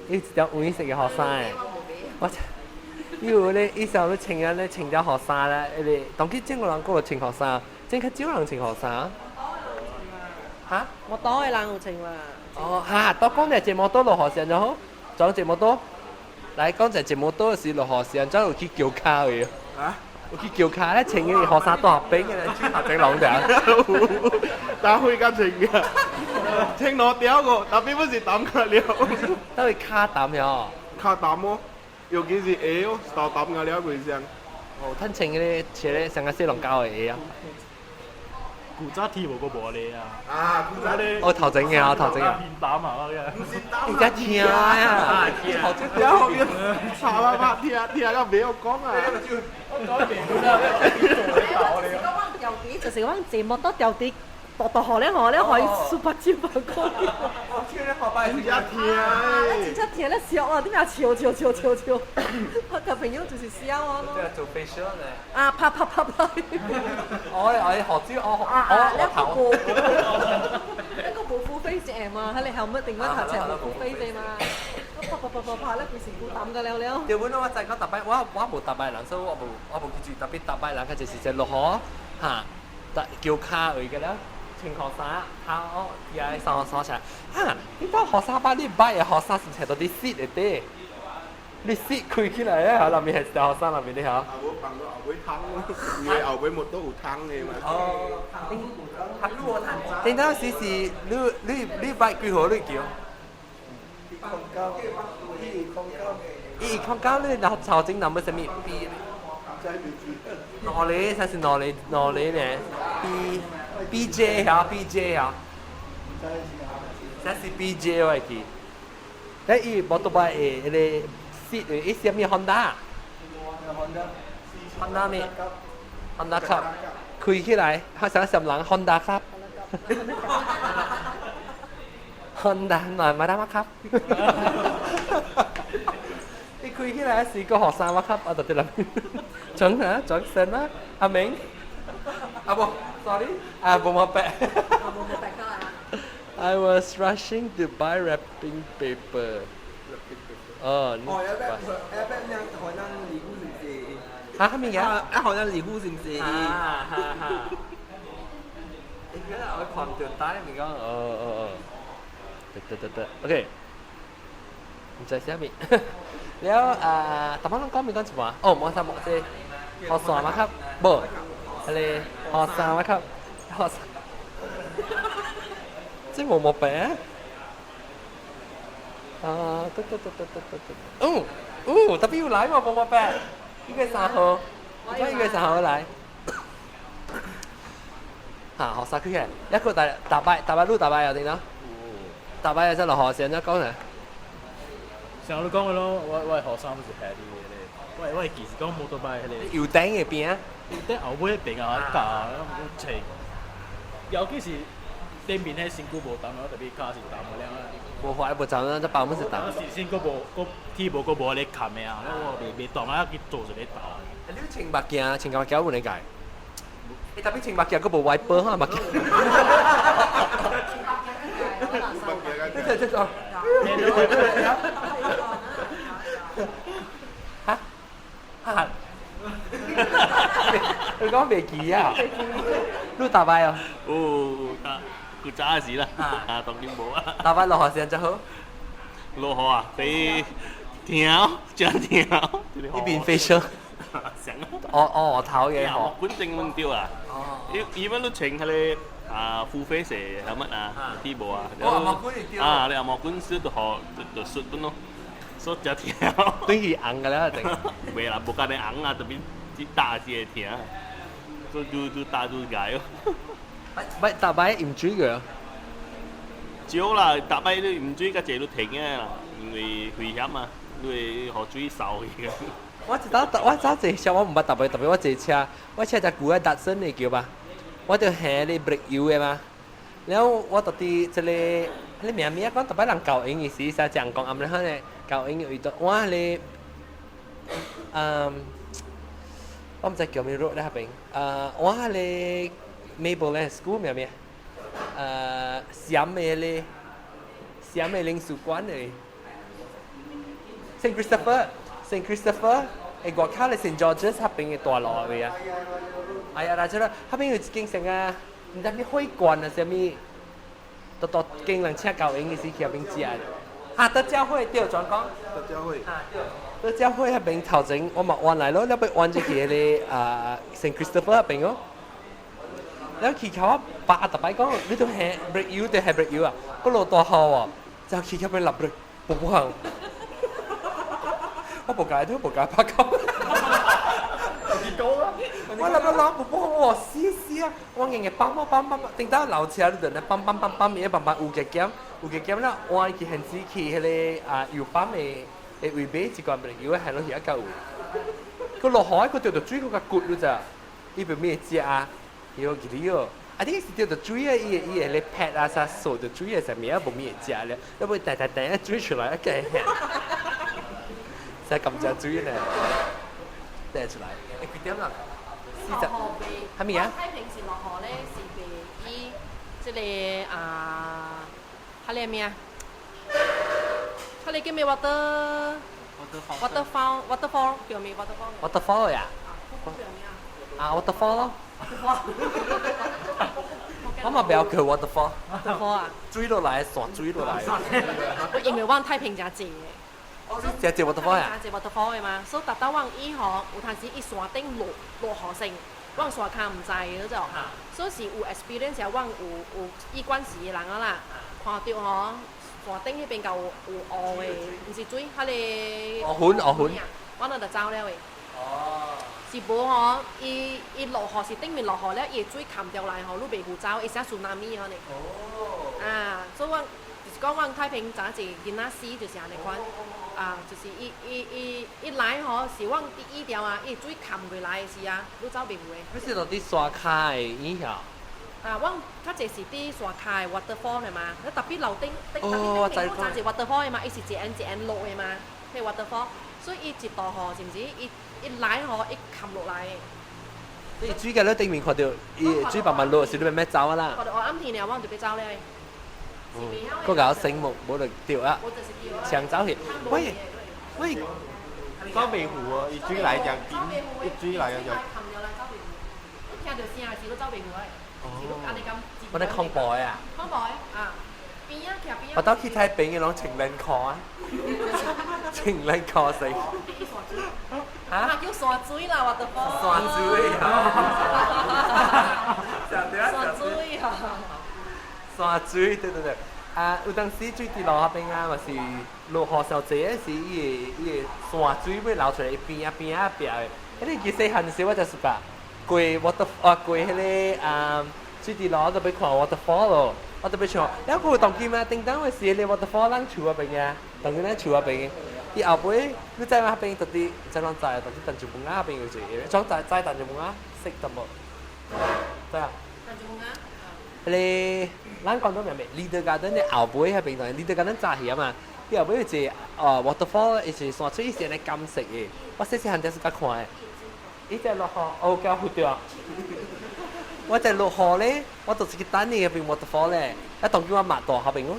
伊一條黃色的雨衫的。我伊有咧，伊時候咧穿啊咧穿條雨衫咧，迄個當今中國人閣有穿雨衫，真較少人穿雨衫。哈？摩托的人有穿啦。哦，哈，都講者坐摩托落雨時就好，講坐摩托。來講者坐摩托時落雨時，怎有去橋跤的？啊？有去橋跤咧，穿個雨衫大邊的，穿下整龍的。打灰甲穿嘅，穿兩條個，特別不是澹個了。都會跤澹喲。跤澹哦，尤其是鞋哦，頭澹個了規雙。哦，趁穿迄個穿咧上個小龍膠的鞋啊。古早天無閣無咧啊！啊，古早咧。哦，頭前嘅啊，頭前嘅。偏膽啊！我唔是而家聽啊，頭前然後面查啊拍聽聽到袂曉講啊。我講袂曉啊！我調皮就是講坐摩托調皮，大大雨咧雨咧，予伊super 超百個。我聽咧好擺真正聽真正聽咧笑啊！你若笑笑笑笑笑，我個朋友就是笑啊對啊，做 facial 咧。啊，拍拍拍拍。我我學招我我頭。那個無付費者嘛，喺你後尾定翻頭前無付費者嘛。我拍拍拍拍拍咧，規身軀澹個了了。對，本我知講逐擺，我無逐擺人，所以我無去注意。特別逐擺人，較就是說落雨哈，橋跤位個了。穿雨衫，頭哦，伊愛衫衫起來。哈，你到雨衫把你買的雨衫是穿到你濕的底，你濕開起來啊，內面係條雨衫內面的嚇。啊，無放到後尾湯，因為後尾摩托有湯的嘛。哦，頂當時是你買幾號你叫？ 109，109。 109你然後頭前那麼啥物 B？兩個，才是兩個兩個呢？B B J 啊，B J 啊，這是 B J 我會記。誒，伊摩托車的迄個 seat 的，伊是啥物 Honda？Honda 咩？Honda Cup 開起來，他想什人 Honda Cup。Honda 嘛嘛得乜 Cup？你開起來是個學生乜 Cup 啊？就佇內面，準啊，準神啊，阿明，啊無，sorry，啊無冇白。I was rushing to buy wrapping paper. 哦，哦，一般一般人可能禮物是唔是？嚇，咩嘢？啊，可能禮物是唔是？啊哈哈。你覺得我看到單咪講，哦哦哦，得得得得，OK。唔知啥物。了啊，頭先攏講咪講一半？哦，無啥無這雨傘嘛較無，迄個雨傘嘛較雨傘。這無毛病啊！啊，得得得得得得得，哦哦，特別有來嘛，無毛病。1月3號，你講1月3號來。嚇，雨傘開起來，一個大大擺大擺路大擺有點喏。大擺又真落雨時，怎講呢？像你講的咯，我的雨衫是黑的咧，我會記是講摩托車迄個。油頂的邊啊？油頂後尾邊啊，教穿。尤其是頂面迄身軀無澹啊，特別跤是澹的了啊。無法無澹啊，這包滿是澹。是身軀無，閣天無閣無咧冚的啊，我袂當啊去做一個頭。你穿目鏡，穿目鏡有呢解？你特別穿目鏡，閣無 wiper 哈目鏡。這這這。哈？哈？你講袂記啊？你逐擺哦？有，古早時啦，啊，當今無啊。逐擺落雨時陣好。落雨啊，第疼，真疼。一邊 facial，上。哦哦頭嘅嗬。本正問對啊。伊伊們都穿彼个啊付費式係乜啊？啲無啊？哦，紅毛軍對。啊，你紅毛軍小就學就術本咯，所以真疼。對佢紅個了定。袂啦，無干焦紅啊，特別啲打時會疼，所以就就打就捱哦。唔逐擺飲水個。少啦，逐擺你飲水較濟你停啊啦，因為危險啊，你會予水掃去。我一早我早坐車，我毋捌逐擺，特別我坐車，我車只舊的 Datsun 的叫吧，我就下咧 brake 油的嘛。了我到佇這个，彼个名物啊，講逐擺人教英的時，啥講講暗咧，彼个教英的位到，我彼个，嗯，我毋知叫咩 road 咧彼邊，我彼个 Mapleland School 名物，暹的咧，暹的領事館的，Saint Christopher，Saint Christopher，欸外口咧 Saint George's 彼邊的大路位啊，哎呀，來這個，彼邊有一間啥個？毋知咩會館啊，啥物，都都經人請教英的時去彼邊食。啊，德教會對，轉講。德教會。啊，對。德教會彼邊頭前，我嘛彎來咯，了欲彎入去彼个啊聖 Christopher 彼邊哦。了去口我爸逐擺講，你都下 brake 油，就下 brake 油啊，閣落大雨哦，就去彼邊落 brake，無無行。我無共伊，無共伊拍交。我諗諗諗，無無死死啊！我硬硬枋枋枋枋，頂到樓車你就咧枋枋枋枋，伊慢慢有加減，有加減啦，換去現時去彼个啊油泵的的位買一罐 brake 油，行落去還夠有。閣落雨，閣著著水，閣較骨你知？伊袂咩食啊？伊講記哩哦，啊你是著著水啊？伊會伊會咧拍啊啥掃著水啊啥物啊，無咩會食咧，你欲彈彈彈水出來啊，計下，使甘蔗水呢？帶出來，欸幾點啦？四十，啥物啊？太平時落雨咧是袂伊這個啊，彼个咩啊？彼个叫咩 water waterfall waterfall 叫咩 waterfall？ waterfall 呀？啊 waterfall 咯。我嘛袂曉叫 waterfall。 waterfall 啊？水落來，山水落來。我因為阮太平誠濟的。誠濟 waterfall 呀？誠濟 waterfall 的嘛，所以逐擺阮伊吼，有當時伊山頂落落雨聲，阮山跤毋知的嗰種，所以是有 experience 阮有有伊管事的人啊啦，看著吼山頂彼邊夠有烏的，毋是水，彼个烏雲烏雲，阮就走了的。哦。是無吼，伊伊落雨是頂面落雨了，伊的水冚掉來吼，你袂赴走，會成 tsunami 可能。哦。啊，所以阮就是講，阮太平早一囡仔死就是按呢款，啊，就是伊伊伊伊來吼，是阮佇椅條啊，伊水冚過來的時啊，你走袂赴的。你是落佇山跤的椅條？啊，阮較濟是佇山跤的 waterfall 的嘛，你特別樓頂頂特別頂面，有真濟 waterfall 的嘛，伊是一按一按落的嘛，彼 waterfall，所以伊一大雨是毋是？伊一來吼，伊冚落來的。你水個你頂面看著，伊水慢慢落，是你欲欲走啊啦。看著黑暗天了，阮就欲走了。閣共醒目，無就著啊，搶走去。喂喂，走袂赴啊！伊水來誠緊，伊水來就。你聽著聲是都走袂赴的。我咧恐怖的啊！恐怖的啊！邊啊，徛邊啊！我當去太平的攏穿冷褲啊，穿冷褲死。啊！叫山水啦，waterfall。山水啊！山水啊！山水對對對。啊，有當時水佇路彼邊啊，嘛是落雨傷濟的時，伊會伊會山水欲流出來，伊邊仔邊仔壁的。彼個其實細漢時我就是把過 water 啊過彼个啊水佇路，就欲看 waterfall 咯，我就欲唱。了閣有當今啊，叮當的時，彼個 waterfall 咱樹彼邊啊，當今咱樹彼邊。伊後尾你知嗎？彼邊到底知攏知？到底陳樹木仔彼邊有一个，總知知陳樹木仔識淡薄？知啊？陳樹木仔。彼个咱講到名咩？Lido Garden 的後尾彼邊，Lido Garden 早起啊嘛，伊後尾有一个waterfall，伊是山水是按呢金色的。我細細漢就是佮看的。伊在落雨，哦，交糊掉。我在落雨咧，我就是去等伊彼邊 waterfall 咧，啊，當叫我擘大彼邊哦。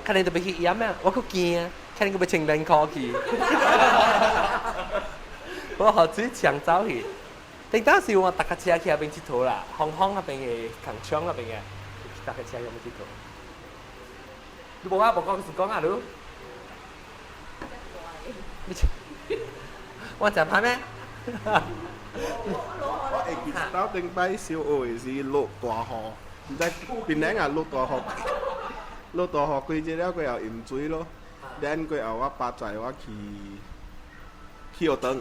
可能就欲去淹啊，我閣驚，可能閣欲穿冷褲去。我予水搶走去。頂當時我踏跤車去彼邊𨑨迌啦，芳芳彼邊的工廠彼邊的，踏跤車去彼邊𨑨迌。你無啊？無講是講啊，你？你我誠歹咩？我會記到頂擺小學的時落大雨，毋知檳城啊落大雨，落大雨幾日了過後淹水咯。咱過後我爸載我去去學堂，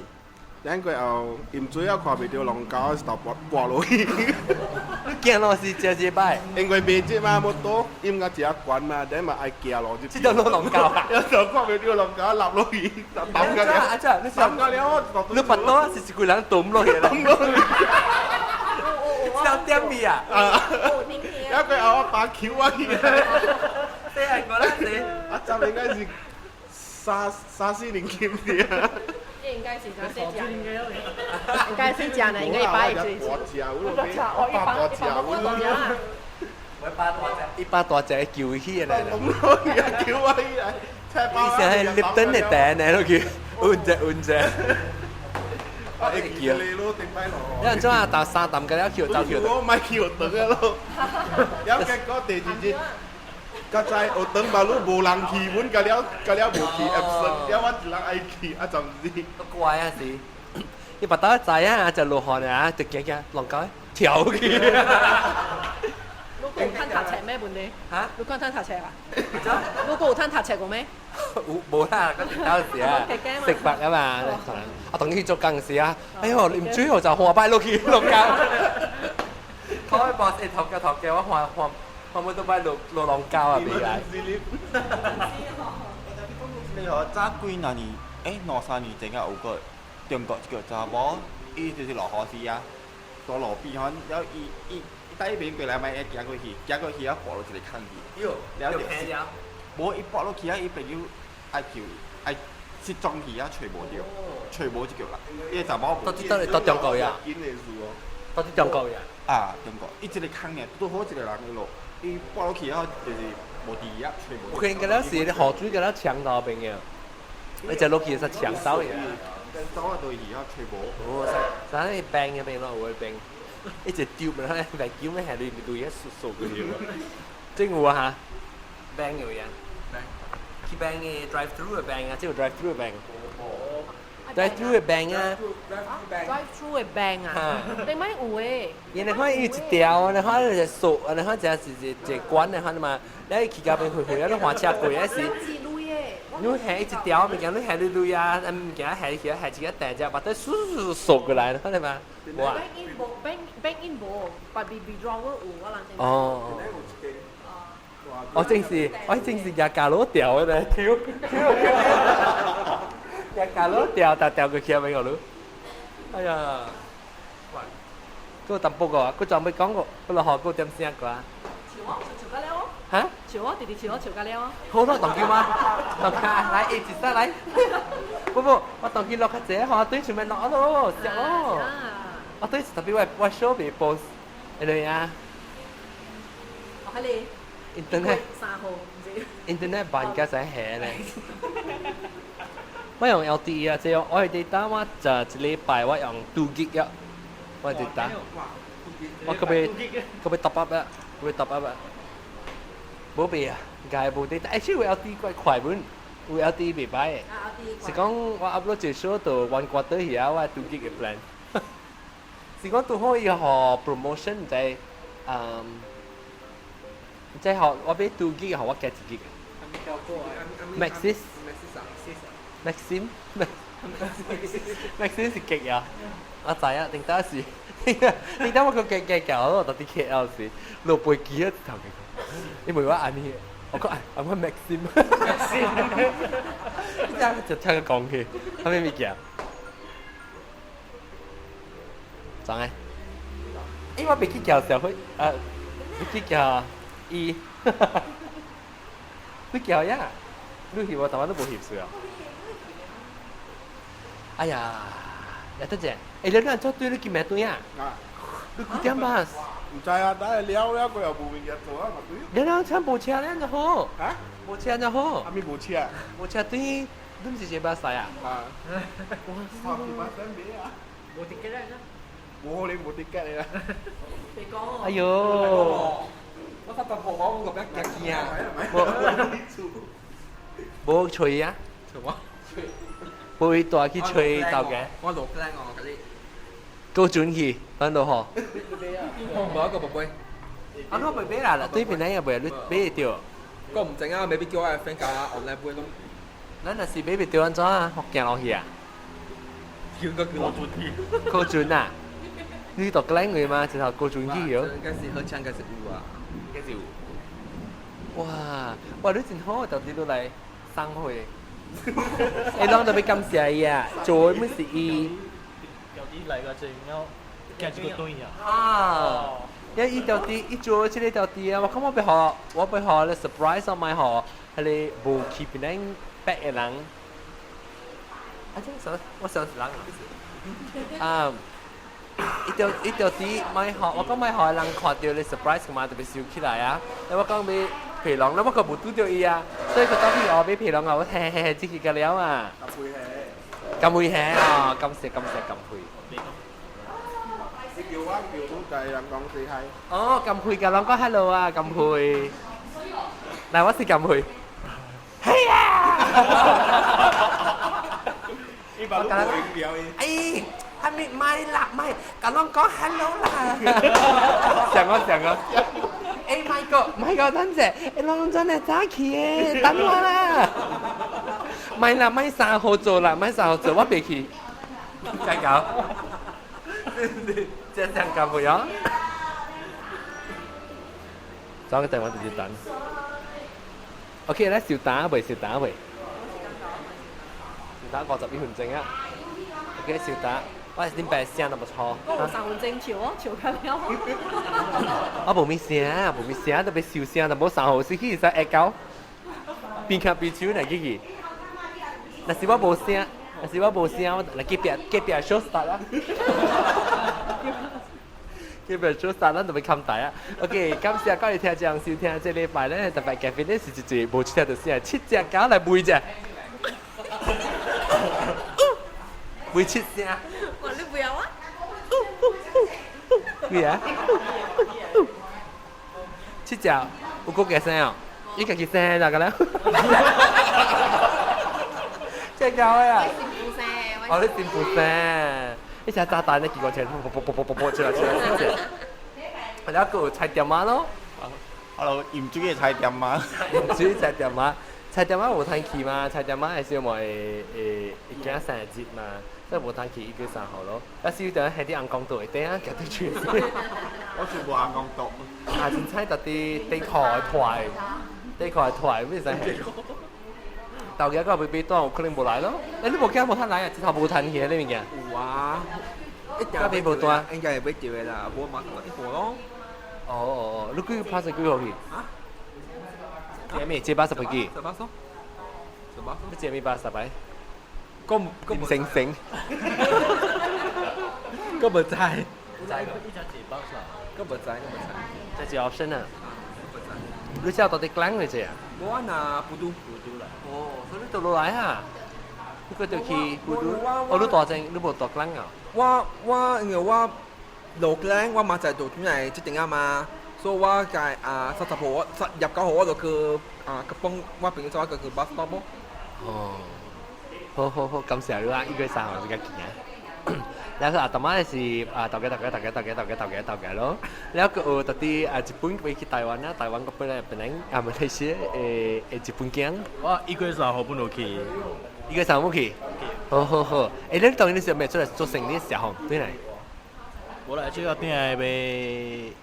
咱過後淹水啊看袂著龍溝，一頭跋跋落去。你驚咯是真一擺，因為袂熱嘛，無多淹到誠懸嘛，咱嘛愛行路。這條落龍溝啊！有時候看袂著龍溝，落落去，抌個了。啊這，你抌個了，你跋倒是一個人抌落去啦。抌落去。小點味啊！啊！了過後我爸抾我去。細漢個啦，是。啊，這應該是三三四年級的。應該是真細隻，應該細隻呢，應該一百一大隻，我我爸大隻，我我爸大隻，一百大隻救起來啦。救我起來，以前係立燈的蛋呢，落去，穩隻穩隻。我會記得咯，頂擺落。你按怎啊？打三啖個了，扣走扣。我莫扣長個咯。了結果第二日，較早學堂馬路無人去，阮甲了甲了無去，absent，了我一人愛去，啊就毋是。乖啊是，你跋倒知啊，就落雨啊，就驚驚龍溝跳去。你閣有趁讀冊咩問題？嚇？你閣趁讀冊啊？你閣有趁讀冊過咩？有無啦？嗰陣當時啊，食飯啊嘛，啊同去做工時啊，哎喲，唔水我就滑擺落去落溝。開波是頭家頭家，我滑滑滑冇都擺落落龍溝啊，未來。你話早幾若年，兩三年前啊有個中國一個查某，伊就是落雨時啊，在路邊吼，了伊伊伊帶邊過來咪會行過去，行過去啊，跋落一個空去，了就無伊跋落去啊，伊朋友愛救愛失蹤去啊，揣無著，揣無這個人，伊個查某到底到中國呀？到底中國呀？啊，中國，伊一個空爾，拄好一個人的路，伊跋落去啊，就是無佇啊，揣無。有可能個了是雨水個了牆頭邊嘅，你就落去是牆走嘅。走啊，對去啊，揣無。哦，啥啥病嘅病咯，有病，一直丟咪，病叫咩係你對一數數過去。真有啊嚇，病有呀。去病嘅 drive through 嘅病啊，這個 drive through 嘅病。drive through 嘅病啊。 drive through 嘅病啊，頂擺有誒。因為看伊一條，你看就數，你看這是一一關的看嘛，你去到邊開開啊，你換車過啊是。你下一條物件，你下你累啊，物件下去下一個大隻，把它嗖嗖掃過來，看到嘛？哇！Bank in 無，bank bank in 無，但係 withdrawal 有，我人哦。我正是，我正是日架攞掉的咧，跳跳，日架攞掉，但掉過去啊，俾我擼。哎呀！嗰個淡薄個，佢仲未講過，佢落學嗰點聲個啊？笑我笑個了哦。嚇？笑我，弟弟笑我笑個了哦。好咯，當叫嗎？當家來，一齊來。不不，我當佢落較濟，吼，對前面落咯，食咯。我對特別我我小未 post，係咪啊？我喺你。 Internet 三號唔知。 Internet 辦家使下咧。我用 LTE 啊，這樣我 data 我就一禮拜我用 2 gig 啊，我 data。我可別可別 top up 啊，可別 top up 啊。無變啊，該無 data，欸，其實 LTE 怪快本，有 LTE 袂歹。是講我 upload 一首就 one quarter 遐，我 2 gig 嘅 plan。是講拄好伊予 promotion 在，即係我俾 2 gig，予我加1 gig。Maxis。Maxim。 Maxim 是極啊！我知啊，頂當時，頂當我個加加加，我到底 KL 時落飛機啊，頭嘅。你問我按呢？我講按我 Maxim。你這樣就聽佢講去，後面物件。怎個？因為我袂去叫社會，袂去叫伊，你叫呀？你翕我台灣都無翕出啊！哎呀，呀等陣，欸，你做對你今日對啊？你幾點巴？毋知啊，等下了了，過後無物件做啊嘛對。了了，請無車了就好。啊？無車就好。啊咪無車？無車對，你毋是坐巴士啊？啊。我操！巴士咩啊？無 ticket 啦。無可能無 ticket 啦。別講哦。哎呦！我發達婆我嗰邊驚驚。無無吹啊？什麼？無伊帶去揣頭家。我落靚哦，嗰啲。高準去，反到吼。無一個寶貝。啊，我袂買啦，對面那也袂，你買會著。我唔整啊，未必叫我 friend 教啊，online 買攏。咱若是買袂著按怎啊？福建落去啊？叫個叫高準去。高準啊！你讀靚嘅嘛，一頭高準去喲。應該是好槍，應該是有啊。應該是有。哇！哇！你真好，到底都來送貨。欸，攏特別感謝伊啊，做的物是伊。到底來個真要行一個對啊！啊！因為伊到底伊做這個到底啊，我感覺欲予我欲予咧 surprise 我莫予彼个無去檳城白的人。啊，這啥？我想是人啊。伊到伊到底莫予我講莫予人看著咧 surprise 嘛，特別收起來啊。我講欲皮囊，我閣無拄著伊啊，所以佢當去學欲皮囊啊，我嘿嘿嘿，這去個了啊。咁會嘿啊！感謝感謝感佩。你叫我叫你就人講 say hi。哦，咁佩甲人講 hello 啊，咁佩。來，我是咁佩。係啊！我甲人哎，還沒買啦，買，甲攏講 hello 啦。上個上個。哎，買個買個，等者，哎，攏真係早起的，等我啦。買啦，買3號做啦，買3號做，我袂去。加油！這樣咁會啊？走個電話直接等。OK，來小打未？小打未？小打51分鐘啊。OK，小打，我係點白聲都無錯。我有3分鐘笑哦，笑較了。我無咪聲，無咪聲，特別笑聲，就無3號時去使下狗，邊看邊笑來去去。若是我無聲，若是我無聲，我來隔壁隔壁 show start 啦。隔壁 show start，咱就欲冚台啊。OK，感謝各位聽眾收聽，這禮拜咧特別嘉賓咧是一隻無聽著聲，七隻狗來吠者，吠七聲。哇！你不要啊？咩啊？七隻有閣加聲哦，伊家己聲就個了。這狗的啊！哦，你新婦聲，你成炸彈咧，結果出來，啵啵啵啵啵出來出來出來。然後閣有菜店仔咯。 Hello，鹽水的菜店仔。鹽水菜店仔，菜店仔無通去嘛？菜店仔會小妹會會會驚生日嘛？所以無通去1月3號咯。啊，是有陣喺啲紅光道會頂啊，夾對住。我全部紅光道。啊，凊彩特佇底褲的脫，底褲的脫，咩使？頭家閣欲買單，有可能無來咯。欸，你無驚無通來啊？這頭無通去彼物件。有啊，一定買無單，應該會買著的啦，無嘛一號咯。哦哦哦，你幾拍算幾號去？啊？這咩？這八十幾？十八歲。十八歲。你這咩80擺？我我林星星。我無知。知一隻幾包啦？我無知，我無知。這一 option 啊？你知道到底講嚟這啊？我若布都布都來。哦，所以你倒落來啊？你閣著去布都？哦，你大正，你無大港啊？我因為我落港，我嘛在倒轉來這頂啊嘛，所以我在啊30號我29號我就去啊去幫我朋友走，我去 bus stop。哦，好好好，感謝你啊！1月3號就較近啊。然後阿大媽是啊，頭家頭家頭家頭家頭家頭家頭家咯。然後閣有特佇啊日本飛去台灣啊，台灣閣本來本來啊馬來西亞的日本囝。我1月3號本有去，1月3號有去。好好好，欸，你當時是欲出來做生意時候，對來？無啦，主要轉來欲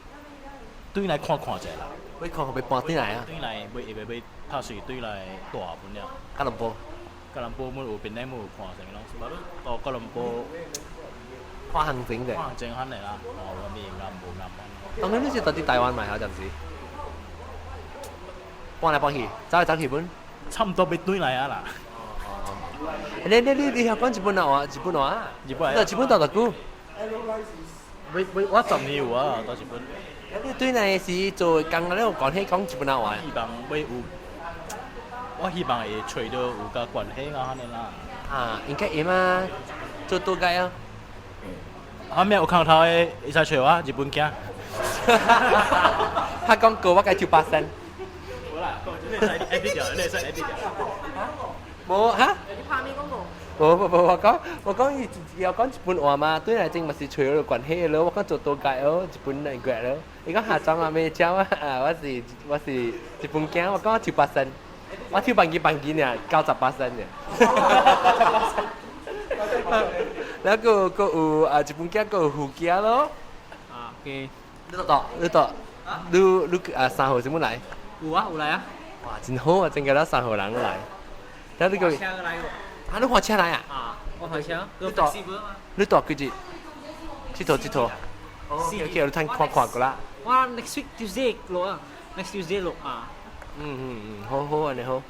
轉來看看者啦。欲看看欲搬轉來啊？轉來欲欲欲拍算轉來大本了。吉隆坡。吉隆坡，阮有邊咧，阮有看成攏，無你到吉隆坡看行情者。看行情較呢啦，哦，我面暗無暗。當然你是佇台灣嘛，有陣時搬來搬去，走來走去本。差毋多欲轉來啊啦。你你你你曉講日本話？日本話？日本。日本住偌久？我我10年有啊，到日本。你對來是做工，你有關係講日本話？希望欲有，我希望會揣著有佮關係啊，按呢啦。啊，應該會嘛，做倒蓋啊。後面有空頭的，會使揣我日本囝。他講過我共抽8仙。無啦，你會使 edit 掉，你會使 edit 掉。無哈？你拍咩廣告？無無無，我講伊要講日本話嘛，對來講嘛是揣有關係咯。我講做多屆哦，日本人過咯。伊講下莊啊咩鳥啊，啊我是日本囝，我講我抽8仙，我抽半支半支爾，98仙爾。然後閣有啊，日本囝閣有福建咯。啊，OK。你到你到，你啊3號什麼來？有啊，有來啊。哇，真好啊！真個咱3號人來。然後你個，車來喎。啊，你換車來啊？啊，我換車。你住你住幾日？佚佗佚佗。哦，OK，你通看看過啦。我 next week Tuesday 落啊，next Tuesday 落啊。嗯嗯嗯，好好安尼好。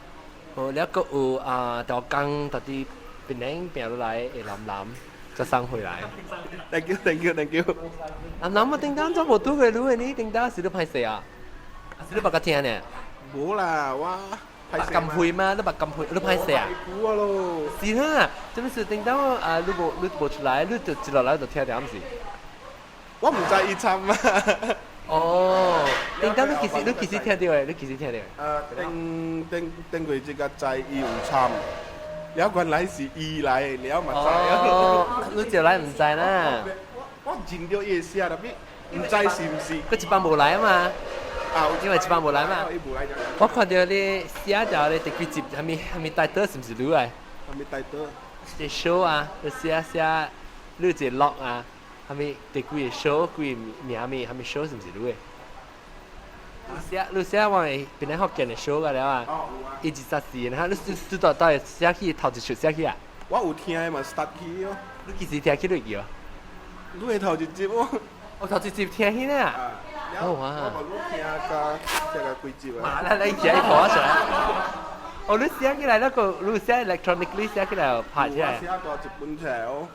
好，了閣有啊，條工到底檳城拼落來會南南，才送回來。 Thank you, thank you, thank you。南南我頂當怎無拄過你的呢？頂當是你歹勢啊？是你捌甲聽呢？無啦，我捌金配嗎？你捌金配？你歹勢啊？久啊咯。是啦，這不是頂當啊？你無出來，你就一落來就聽著，毋是？我毋知伊參啊。哦，頂當你其實聽著的？你其實聽著的？頂頂過這個知伊有參，了原來是伊來的，了嘛知。哦，你就來毋知啦。我認著伊的聲，但是毋知是毋是。佢一班無來啊嘛。啊，因為一班無來嘛。伊無來。我看到你寫條咧第幾集，啥物啥物帶刀是毋是你來？啥物帶刀？一 show 啊，你寫寫你一個 log 啊，啥物第幾個 show，幾個名物，啥物 show 是毋是你的？你寫我會邊咧福建的 show 個了啊？一二三四，然後你到底寫去頭一出寫去啊？我有聽的嘛，start 去哦。你幾時聽起落去哦？你的頭一集哦。我頭一集聽起呢？哦哇！我聽甲聽甲幾集啊？來來，起來看出來。哦，你寫起來那個，你寫 electronically 寫起來拍起來。寫大一本出來哦。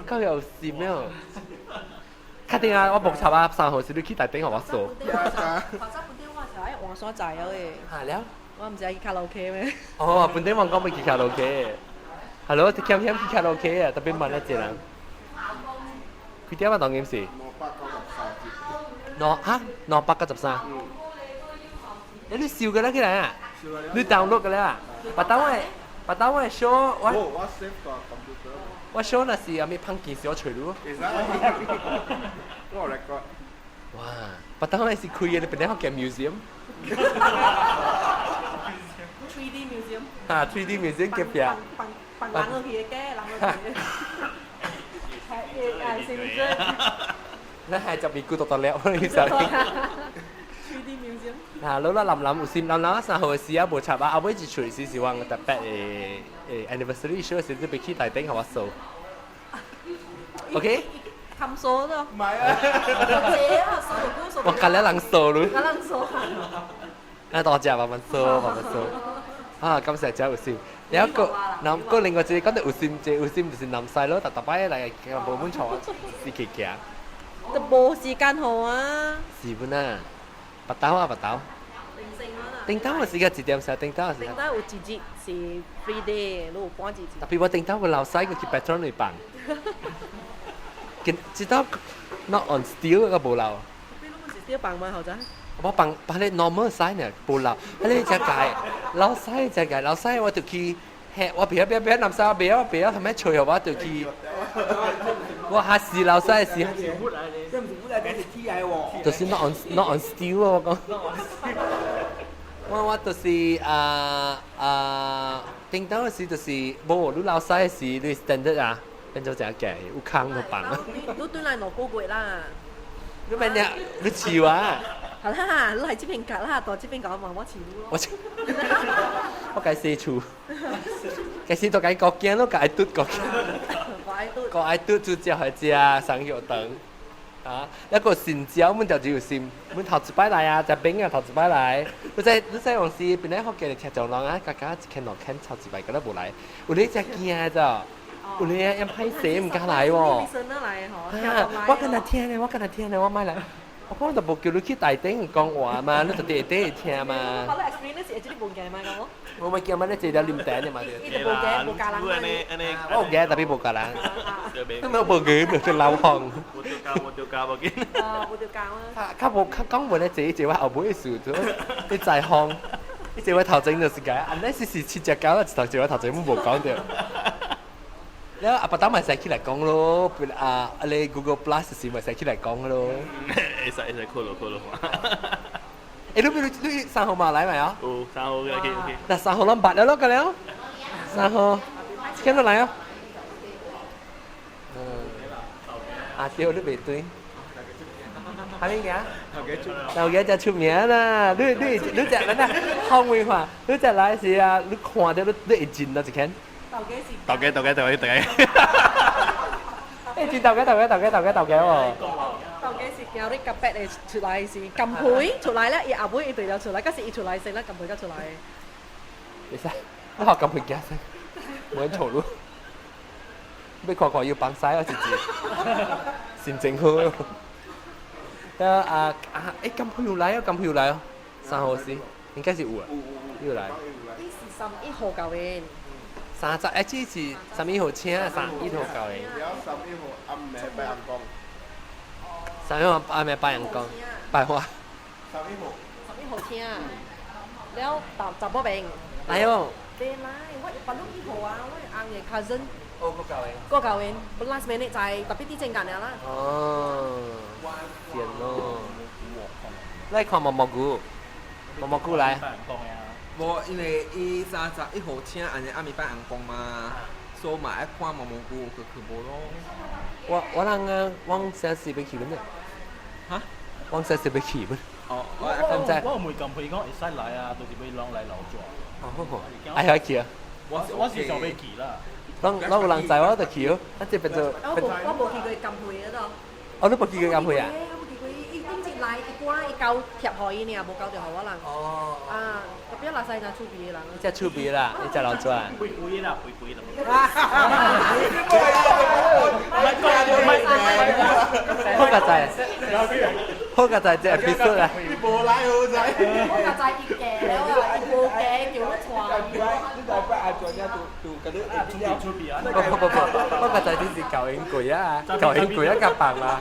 夠有心沒有？確定啊！我目插啊，3號時你去大頂予我掃。頭早本地我是愛換煞在了的。嚇了？我毋知去卡拉 OK 咩？哦，本地我講欲去卡拉 OK。Hello，你欠欠去卡拉 OK 啊？特別慢一隻人。幾點啊？當今是？293集。兩嚇293。你收過啦起來啊？你 download 過啦？別當我，別當我 show 我。我 save 個 computer。我 show 那是阿咪胖件時我揣你。會使。我 record。哇！別當我是開的，你本來福建 museum。 3D museum。啊，3D museum 隔壁。放放人落去的，假人落去的。係係是唔是？咱係十二句讀得了，你知？ 3D museum。嗱，老啦林林有心，林林3號的時啊無插啊，後尾一出時是我特別的anniversary show 時，你欲去台頂予我掃。OK？冚掃咯。唔係啊。謝啊，掃就我教了人掃咯。教人掃。啊，大隻慢慢掃，慢慢掃。啊，感謝真有心。然後個南個另外一個講到有心，這有心就是南西咯，逐逐擺來無本錯是去行。都無時間好啊。是本啊，白豆啊白豆。頂頭的時間一點時，頂頭的時間。頂頭有一日是 free day，你有半日。特別我頂頭個老細個去 Petron 裏放。知道 not on steel 個無漏。你攏是 steel 放嗎？後仔？我放放咧 normal size 呢，無漏。彼個只界老細只界老細，我就去，嘿，我袂曉袂曉南西，我袂曉我袂曉，後尾揣予我就去。我嚇死老細是。這毋是本來這是鐵來喎。就是 not on steel 我講。我就是啊啊，頂當時就是無你老細是你 standard 啊，變做這個有空就放。你轉來2個月啦。你咩你你飼我？好啦，你係這邊夾啦，到這邊夾嘛，我飼你咯。我我該洗厝，該洗都該國驚咯，該拄國驚。國愛拄煮食予食，送藥腸。啊！一個新椒，阮就只有心，阮頭一擺來啊，食餅啊，頭一擺來。你知往時本來福建的聽眾人啊，家家一間兩間頭一擺，閣咧無來。有咧真驚咋？有咧嫌歹勢毋敢來喎。啊！我敢若聽咧，我敢若聽咧，我莫來。我講就無叫你去台頂講話嘛，你就佇下底會聽嘛。我咧 experience 是會這個無驚嘛，講。我咪叫嘛，你坐了啉茶的嘛。伊就無驚，無教人嘛。我有驚，特別無教人。你冇無驚，就流汗。無丟教，無丟教，無緊。啊，無丟教啊。較無較講無咧，坐坐我後尾的事，你在行，你坐我頭前就是解，按呢是是七隻狗，一頭坐我頭前，無講著。了阿伯當咪使起來講咯，啊，你 Google Plus 時咪使起來講咯。會使會使，看落看落。欸，你3號嘛來未啊？有3號嘅，OK OK。嗱3號攏捌了咯，個了。三號，聽到來啊？嗯。啊對，你袂對。係咪嘅？頭家就出名啦！你只咱啊，後面話，你只來時啊，你看到你會認啦一間。頭家是。頭家頭家頭家頭家。欸，真頭家頭家頭家頭家頭家喎。頭家是驚你夾白的出來是金皮出來咧，伊後尾伊對了出來，嗰時伊出來先啦，金皮才出來。會使，你學金皮驚先，冇人錯路。要看看要幫曬啊，是是？心情好。啊啊啊！欸，金皮有來哦，金皮有來哦，3號時應該是有啊，有來。伊是31號到的。三十，欸，這是31號請，31號到的。了31號暗暝拜陽光。31號暗暝拜陽光，拜花。31號。11號請，了查某病。來哦。袂來，我別攏1號啊，我翁的 cousin。哦，閣到的。閣到的，last minute 在特別佇正間爾啦。哦，天咯！來看毛毛菇，毛毛菇來。無，因為伊31號請，按呢暗暝拜紅光嘛，所以嘛愛看毛毛菇去去無咯。我人啊，往啥時欲去本呢？哈？往啥時欲去本？哦，我有問金皮講會使來啊，就是欲攏來留住。哦，愛曉去啊？我是想欲去啦。攏攏有人載我就去哦，啊這變做。我無去過金皮嗰度。哦，你無去過金皮啊？我無去過，伊頂一來伊歌伊交貼予伊爾，無交著予我人。哦。啊，特別垃圾若趣味的人。你遮趣味啦，你遮老轉。肥肥啦，肥肥啦。好佳哉，好佳哉，這 episode 啦。你無來好哉。好佳哉，伊嫁了啊，伊無嫁叫你娶。你大伯阿轉啊，拄拄甲你出味啊！不不不不，好佳哉，這是舊英櫃啊，舊英櫃啊夾棒啦，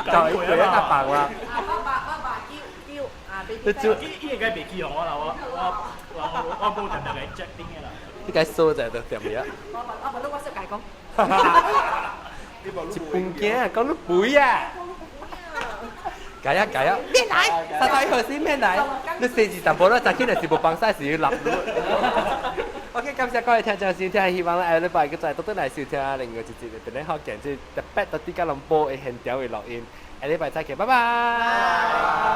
舊英櫃啊夾棒啦。啊，爸爸爸爸叫叫啊，俾你做。伊應該袂起予我啦，我無定定來 check 頂的啦。你該數在都掂了。我無你我識解講。一半鏡講你肥啊！改啊改啊，免來，31號先免來。你細字淡薄啦，早起來是無幫曬，是要立。OK，感謝各位聽眾收聽，希望咧下禮拜閣再倒轉來收聽另外一集的特別好見，這特別到佇吉隆坡的現場的錄音。下禮拜再見，拜拜。